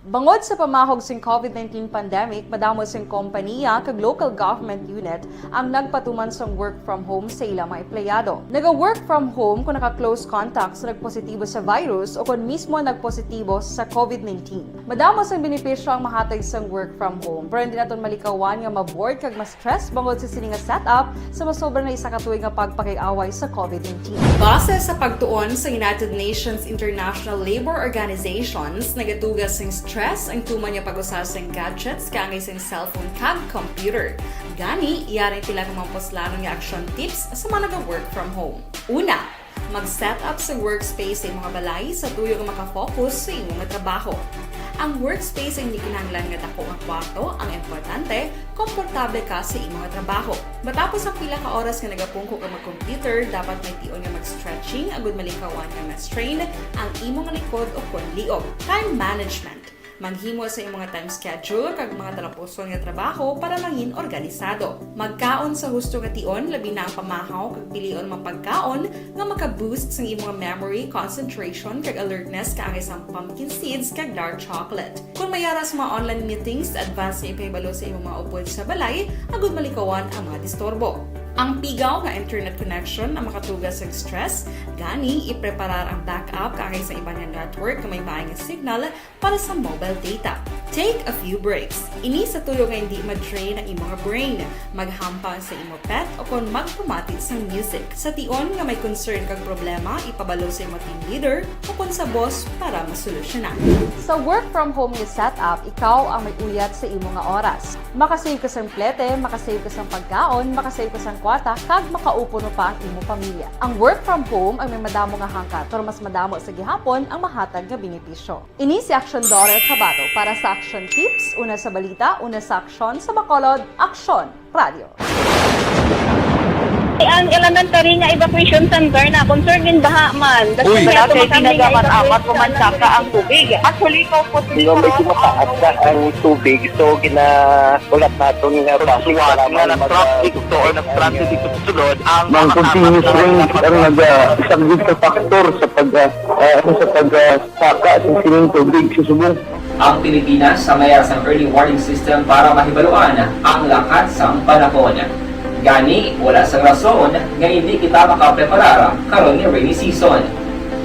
Bangod sa pamahog sing COVID nineteen pandemic, madamo sing kompaniya kag local government unit ang nagpatuman sang work from home sa ila mga empleyado. Naga-work from home kung naka-close contact sa nagpositibo sa virus o kon mismo nagpositibo sa COVID nineteen. Madamo sang benepisyo ang mahatag sang work from home, pero hindi naton malikawan nga ma-bored kag ma-stress bangod sa sini nga setup sa masobra na isa ka tuig nga pagpakig-away sa COVID nineteen. Base sa pagtuon sa United Nations International Labor Organizations, nagatuga sing stress ang tuman nga pag-usa sing gadgets kaangay sing cellphone kag computer. Gani, yari pila ka mga puslanon nga action tips sa mga naga-work from home. Una, mag-set up sa workspace sa imong balay sa tuyo nga makafocus sa imo nga trabaho. Ang workspace ay hindi kinahanglan nga dako nga kwarto, ang importante, komportable ka sa imo nga trabaho. Matapos ang pila ka oras nga nagapungko ka mag-computer, dapat may tion nga mag-stretching agud malikawan nga ma-strain ang imo nga likod o kon liog. Time management. Maghimo sa imong nga time schedule kag mga talapuson nga trabaho para mangin organisado. Magkaon sa husto nga tion, labi na ang pamahaw kag pilion mga pagkaon nga maka-boost sang imong memory, concentration, kag alertness kaangay sang pumpkin seeds kag dark chocolate. Kung may ara sa mga online meetings, advance nga ipahibalo sa imong mga upod sa balay agud malikawan ang mga disturbo. Ang pigaw nga internet connection ang makatuga sa stress, gani ipreparar ang backup kaangay sa iban nga network nga may maay nga signal para sa mobile data. Take a few breaks. Ini sa tuyo nga hindi ma-drain ang imong brain. Maghampang sa imo pet o kon magpamati sang music. Sa tion nga may concern kag problema, ipabalo sa imo team leader o kon sa boss para masolusyonan. Sa work from home nga setup, ikaw ang may uyat sa imo nga oras. Makasave ka sang plete, makasave ka sang pagkaon, makasave ka sang kwarta, kag makaupod pa ang imo pamilya. Ang work from home ang may madamo nga hangkat, pero mas madamo sa gihapon ang mahatag nga benepisyo. Ini si Aksyon Dorel Cabato para sa Aksyon Tips, una sa balita, una sa aksyon, sa Bacolod, Aksyon Radio. Ang elementary nga evacuation center na concern din baha man. Uy, wala kay tinaga man amat ko man saka ang tubig. Actually, ko po. Di ba, medyo mataas na ang tubig, so ginaulat naton nga bus para nga mag-, nag-traffic to or nag-transit dito sa sulod ang mga continuous rain ang nag-, ah, isang big factor sa pag, ah, ah, sa pag, ah, saka sa sining tubig sa subong. Ang Pilipinas sa mayara sang early warning system para mahibaluan ang lakat sang panahon. Gani, wala sang rason nga hindi kita makapreparar karon nga rainy season.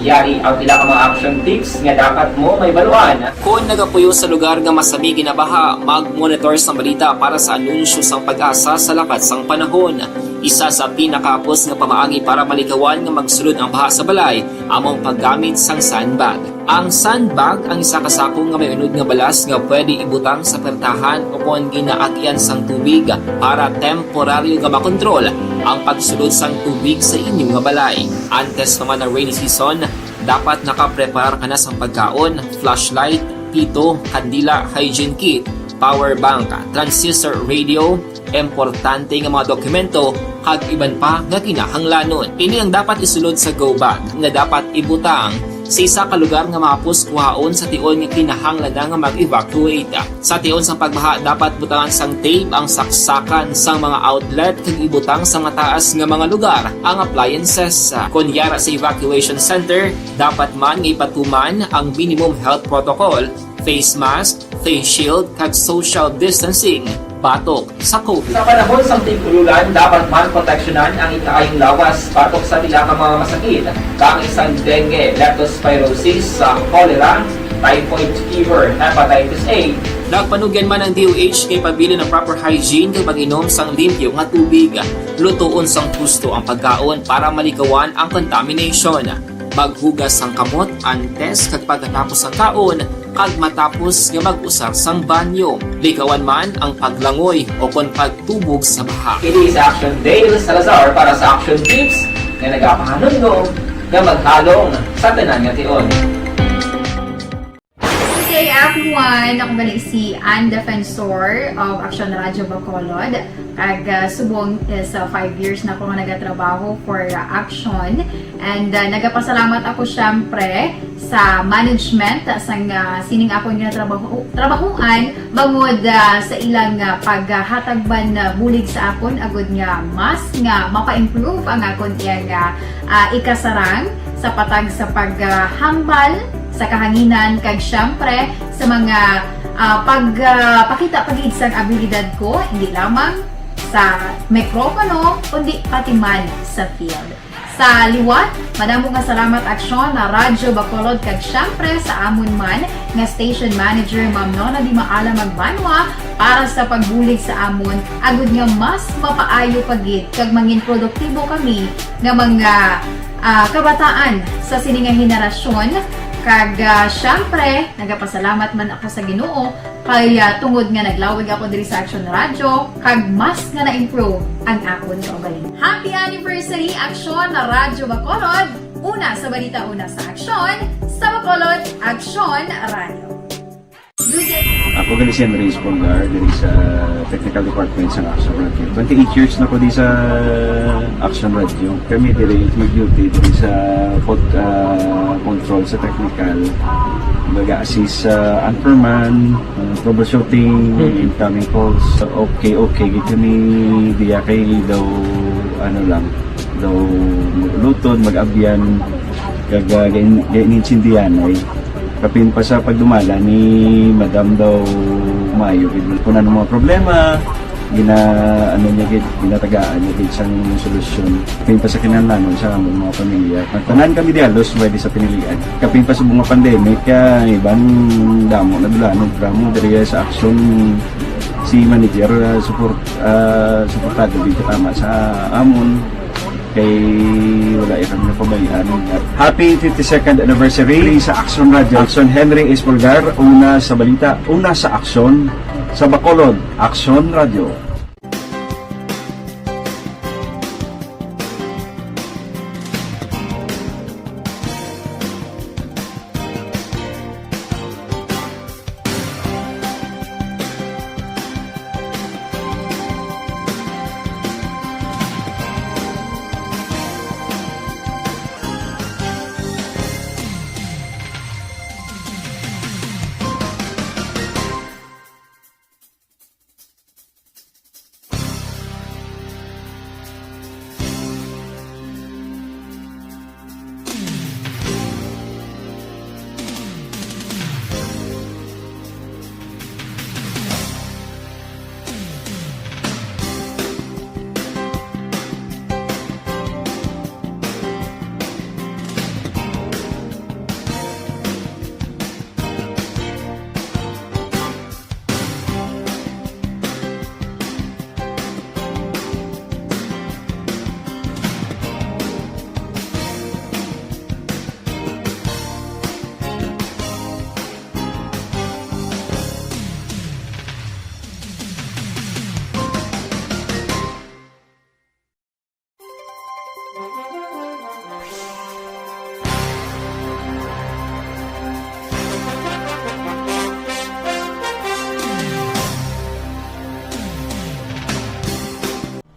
Yari ang pila ka mga action tips nga dapat mo mahibaluan. Kon nagapuyo sa lugar nga masami ginabaha, mag-monitor sang balita para sa anunsyo sang PAGASA sa lakat sang panahon. Isa sa pinakahapos nga pamaagi para malikawan nga magsulod ang baha sa balay amo ang paggamit sang sandbag. Ang sandbag ang isa ka sako nga may unod nga balas nga pwede ibutang sa pertahan o kon ginaagian sang tubig para temporaryo nga makontrol ang pagsulod sang tubig sa inyo nga balay. Antes pa man ang rainy season, dapat nakapreparar ka na sang pagkaon, flashlight, pito, kandila, hygiene kit, power bank, transistor radio, importante nga mga dokumento, kag iban pa nga kinahanglanon. Ini ang dapat isulod sa go bag nga dapat ibutang Sa isa ka lugar nga mahapos kuhaon sa tion nga kinahanglan na nga mag-evacuate. Sa tion sang pagbaha, dapat butangan sang tape ang saksakan sang mga outlet kag ibutang sa mataas nga mga lugar ang appliances. Kon yara sa evacuation center, dapat man nga ipatuman ang minimum health protocol, face mask, face shield, kag social distancing batok sa COVID. Sa panahon sang tig-ululan, dapat man proteksyonan ang ikaayong lawas batok sa pila ka mga masakit, kaangay sang dengue, leptospirosis, sa cholera, typhoid fever, hepatitis A. Nagpanugyan man ang D O H nga ipabilin ang proper hygiene kag pag-inom sang limpyo nga tubig. Lutoon sang husto ang pagkaon para maligawan ang contamination. Maghugas sang kamot antes kag pagkatapos sang kaon, kag matapos nga mag-usar sang banyo. Ligawan man ang paglangoy o kon pagtubog sa baha. Ini si Action Dale Salazar para sa Action Tips nga nagapahanumdom nga maghalong sa tanan nga tion. Good day, everyone. Ako gali si Ann Defensor of Action Radio Bacolod. Kag, ah, subong is, ah, five years na ako nga nagatrabaho for, ah, Action. And, ah, nagapasalamat ako, syempre, sa management sang, ah, sining akon nga trabaho, trabahuan bangod, ah, sa ilang, ah, paghatag man, ah, bulig sa akon agud nga mas nga mapa-improve ang akon iyang, ah, ah, ikasarang sa patag sa paghambal sa kahanginan kag, syempre, sa mga, ah, pag, ah, pakita pa gid sang abilidad ko, hindi lamang sa mikropono, kundi pati man sa field. Sa liwat, madamo nga salamat, Aksyon, na Radyo Bacolod, kag syempre sa amon man nga station manager, Ma'am Nona Di Maala Magbanwa, para sa pagbulig sa amon, agud nga mas mapaayo pa gid kag mangin produktibo kami nga mga, ah, kabataan sa sini nga henerasyon. Kag, ah, syempre, nagapasalamat man ako sa Ginoo kay, ah, tungod nga naglawig ako diri sa Action Radio, kag mas nga na-improve ang akon kaugalingon. Happy anniversary, Action Radyo Bacolod! Una sa balita, una sa aksyon, sa Bacolod, Action Radio. Ako gali si Henry Espolgar, diri sa Technical Department sa Action Radio. Twenty-eight years na ko di sa Action Radio. Kami diri mag-duty diri sa pod-, ah, control sa technical. Mag-assist sa anchorman, ah, troubleshooting, Mm. incoming calls. Okay, okay. Gid kami diya kay daw, ano lang, daw luton, mag-abyan, kag, ah, gain-, gain-, gainsindihan ay. Kapin pa sa pagdumala ni Madam daw maayo gid. Kung ano mga problema, gina-, ano niya gid, ginatagaan niya gid sang solusyon. Kapin pa sa kinahanglanon sa among mga pamilya. Tanan kami di halos pwede sa pinilian. Kapin pa sa mga pandemic, kaya iban damo na dulanon, damo diri sa aksyon si manager, ah, support, ah, suportado gid katama sa amon. Kay wala iya kami napabayaan. Happy fifty-second anniversary sa Action Radio. Action Henry Espolgar, una sa balita, una sa aksyon, sa Bacolod, Action Radio.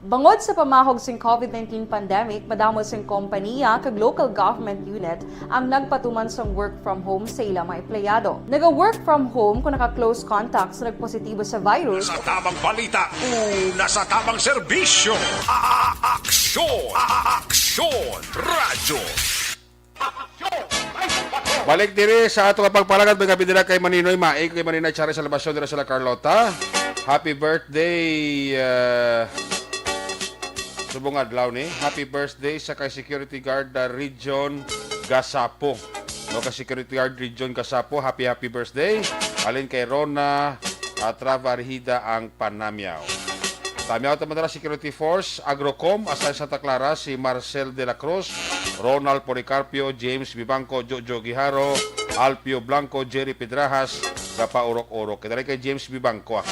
Bangod sa pamahog sing COVID nineteen pandemic, madamo sing kompaniya kag local government unit ang nagpatuman sang work from home sa ila mga empleyado. Naga-work from home kung naka-close contact sa nagpositibo sa virus. Sa tamang balita, una sa tamang serbisyo. A-, a-, aksyon, a-, a-, aksyon, radyo. Balik diri sa ato nga pagpalagad, may gabi nila kay Maninoy Mai, kay Maninoy Charis Salvacion dira sa La Carlota. Happy birthday, uh, subong adlaw ni. Happy birthday sa kay Security Guard uh, Region Gasapo. No, kay Security Guard Region Gasapo, happy happy birthday. Alin kay Rona uh, Trava Arhida ang panamyaw. Tamyaw ta man dira Security Force, Agrocom, aside Santa Clara, si Marcel de la Cruz, Ronald Policarpio, James Bibangco, Jojo Guijaro, Alpio Blanco, Jerry Pedrajas, gapaurok-urok. Kita rin kay James Bibangco, ah.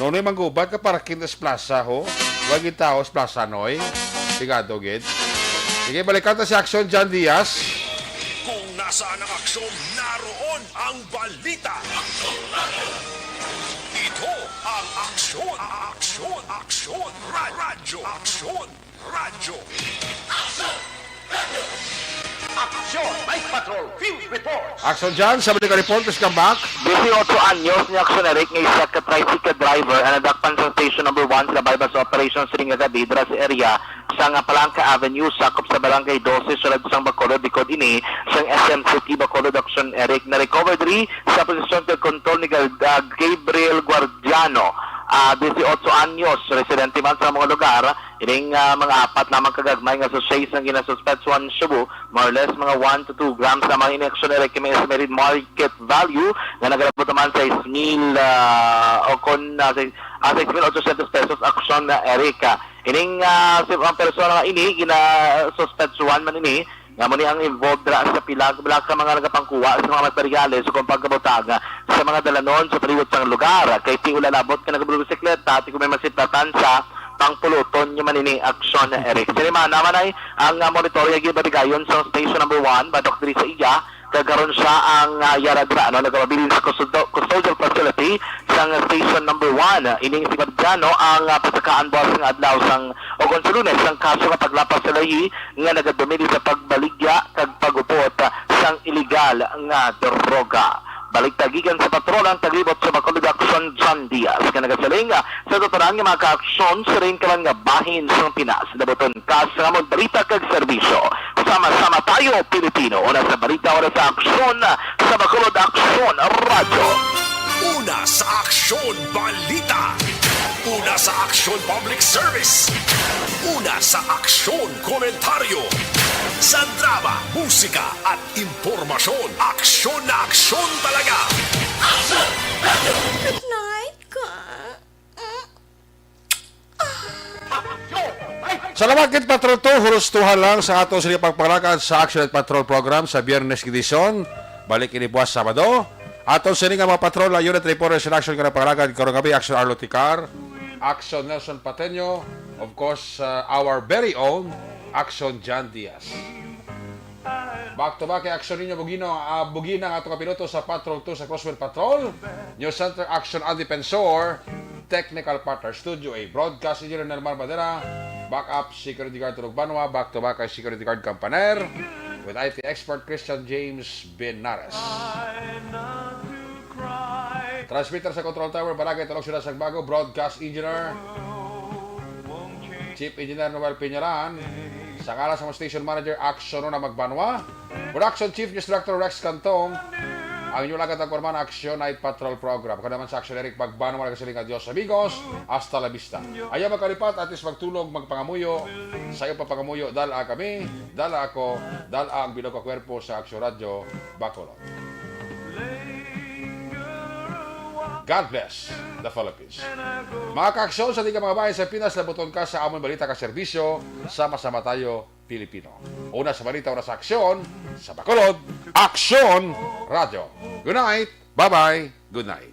Nonoy manggubat ka para kintas plaza, ho? Wag yung tao sa plaza, noy. Sigado, gid. Sige, balikan ta si Action John Diaz. Kung nasaan ang aksyon, naroon ang balita. Ito ang aksyon, aksyon, aksyon, ra- radyo, aksyon, radyo. Aksyon! Night Patrol Field Reports! Action John, sa mga report, please come back. Disiotso anyos ni Aksyon Eric nga isa ka tricycle driver ang nadakpan sa Station Number One sa Baybas Operation sa ring gabi dira sa area sang Palangka Avenue, sakop sa Barangay Doce, Syudad sang Bacolod. Likod ini sang S M City Bacolod. Aksyon Eric na-recover diri sa posisyon kag kontrol ni Gal- ah, Gabriel Guardiano, ah, disiotso anyos, residente man sa mga lugar. Ining ah, mga apat lamang kagagmay nga suspect ang ginasuspetsuhan shabu, more or less mga one to two grams lamang. Ini, Aksyon Eric, may estimated market value nga nagalabot naman sa six mil, ah, o kon ah, sa ah, six mil ochocientos pesos, Aksyon Eric. Ining ah, si ang persona nga ini ginasuspetsuhan man ini nga amo ni ang involved dira sa pila, pila ka mga nagapangkuha sa mga materyales o kung pagkabutang sa mga dalanon sa palibot sang lugar. Kay ti ulalabot nga nagabisikleta, ti kung may masiplatan sa pangpuluton niya man ini, Aksyon Eric. Sini man naman ay ang ah, monitor nga gibaligayon sa Station Number One, batok diri sa iya, kag karon siya ang ah, yara dira, no, nagapabilin sa custodo- custodial facility sang Station Number One. Ining si Guardiano ang ah, pasakaan buwas nga adlaw sang, o kon sa Lunes, ang kaso nga paglapas sa layi nga nagadumili sa pagbaligya kag pag-upot sang iligal nga droga. Balik ta gikan sa patrol ang taglibot sa Bacolod, Aksyon John Diaz, nga nagasiling, ah, sa tanan nga mga kaaksyon sa rin ka man nga bahin sang Pinas, dabuton ka sa amon balita kag serbisyo. Sama-sama tayo, Pilipino. Una sa balita, una sa aksyon, sa Bacolod Aksyon Radyo. Una sa aksyon, balita. Una sa aksyon, public service. Una sa aksyon, komentaryo. Sa drama, musika, at impormasyon, aksyon na aksyon talaga. Good night, ka. Salamat kit Patrol two, hurustuhan lang sa ato sa pagpangalakan sa Action at Patrol program sa Biyernes edisyon. Balik ini buwas Sabado. Aton sini nga mga patrol, unit reporters in action nga napangalakan karong gabi, Action Arlo Ticar, Action Nelson Pateño, of course, uh, our very own Action John Diaz. Back to back kay Action Ninyo Bugino, ah, Bugina nga ato kapiloto sa Patrol two sa Crosswind Patrol. News Center Action Andy Pensor. Technical partner, Studio A. Broadcast Engineer Nelmar Madera. Backup Security Guard Tulog Banwa. Back to back kay Security Guard Campaner. With I T expert Christian James Benares. Transmitter sa Control Tower, Barangay Talog, Siyudad sang Bago. Broadcast Engineer, Chief Engineer Noel Piñalan. Sa ngalan sa mga Station Manager, Action Rona Magbanwa. Production Chief News Director Rex Cantong. Ang inyo lagat ang Kuwarman Action Night Patrol Program. Ako naman sa Action Eric Pagbanwa, nagasiling, "Adios, amigos. Hasta la vista." Ayaw magkalipat, atis magtulog, magpangamuyo. Sa iyo pa pangamuyo, dala kami, dala ako, dala ang bilog ka kwerpo sa Action Radio, Bacolod. God bless the Philippines. Mga kaaksyon sa tingkang mga bayan sa Pinas, labuton ka sa amon balita ka serbisyo, sama-sama tayo, Pilipino. Una sa balita, una sa aksyon, sa Bacolod, Aksyon Radyo. Good night, bye-bye, good night.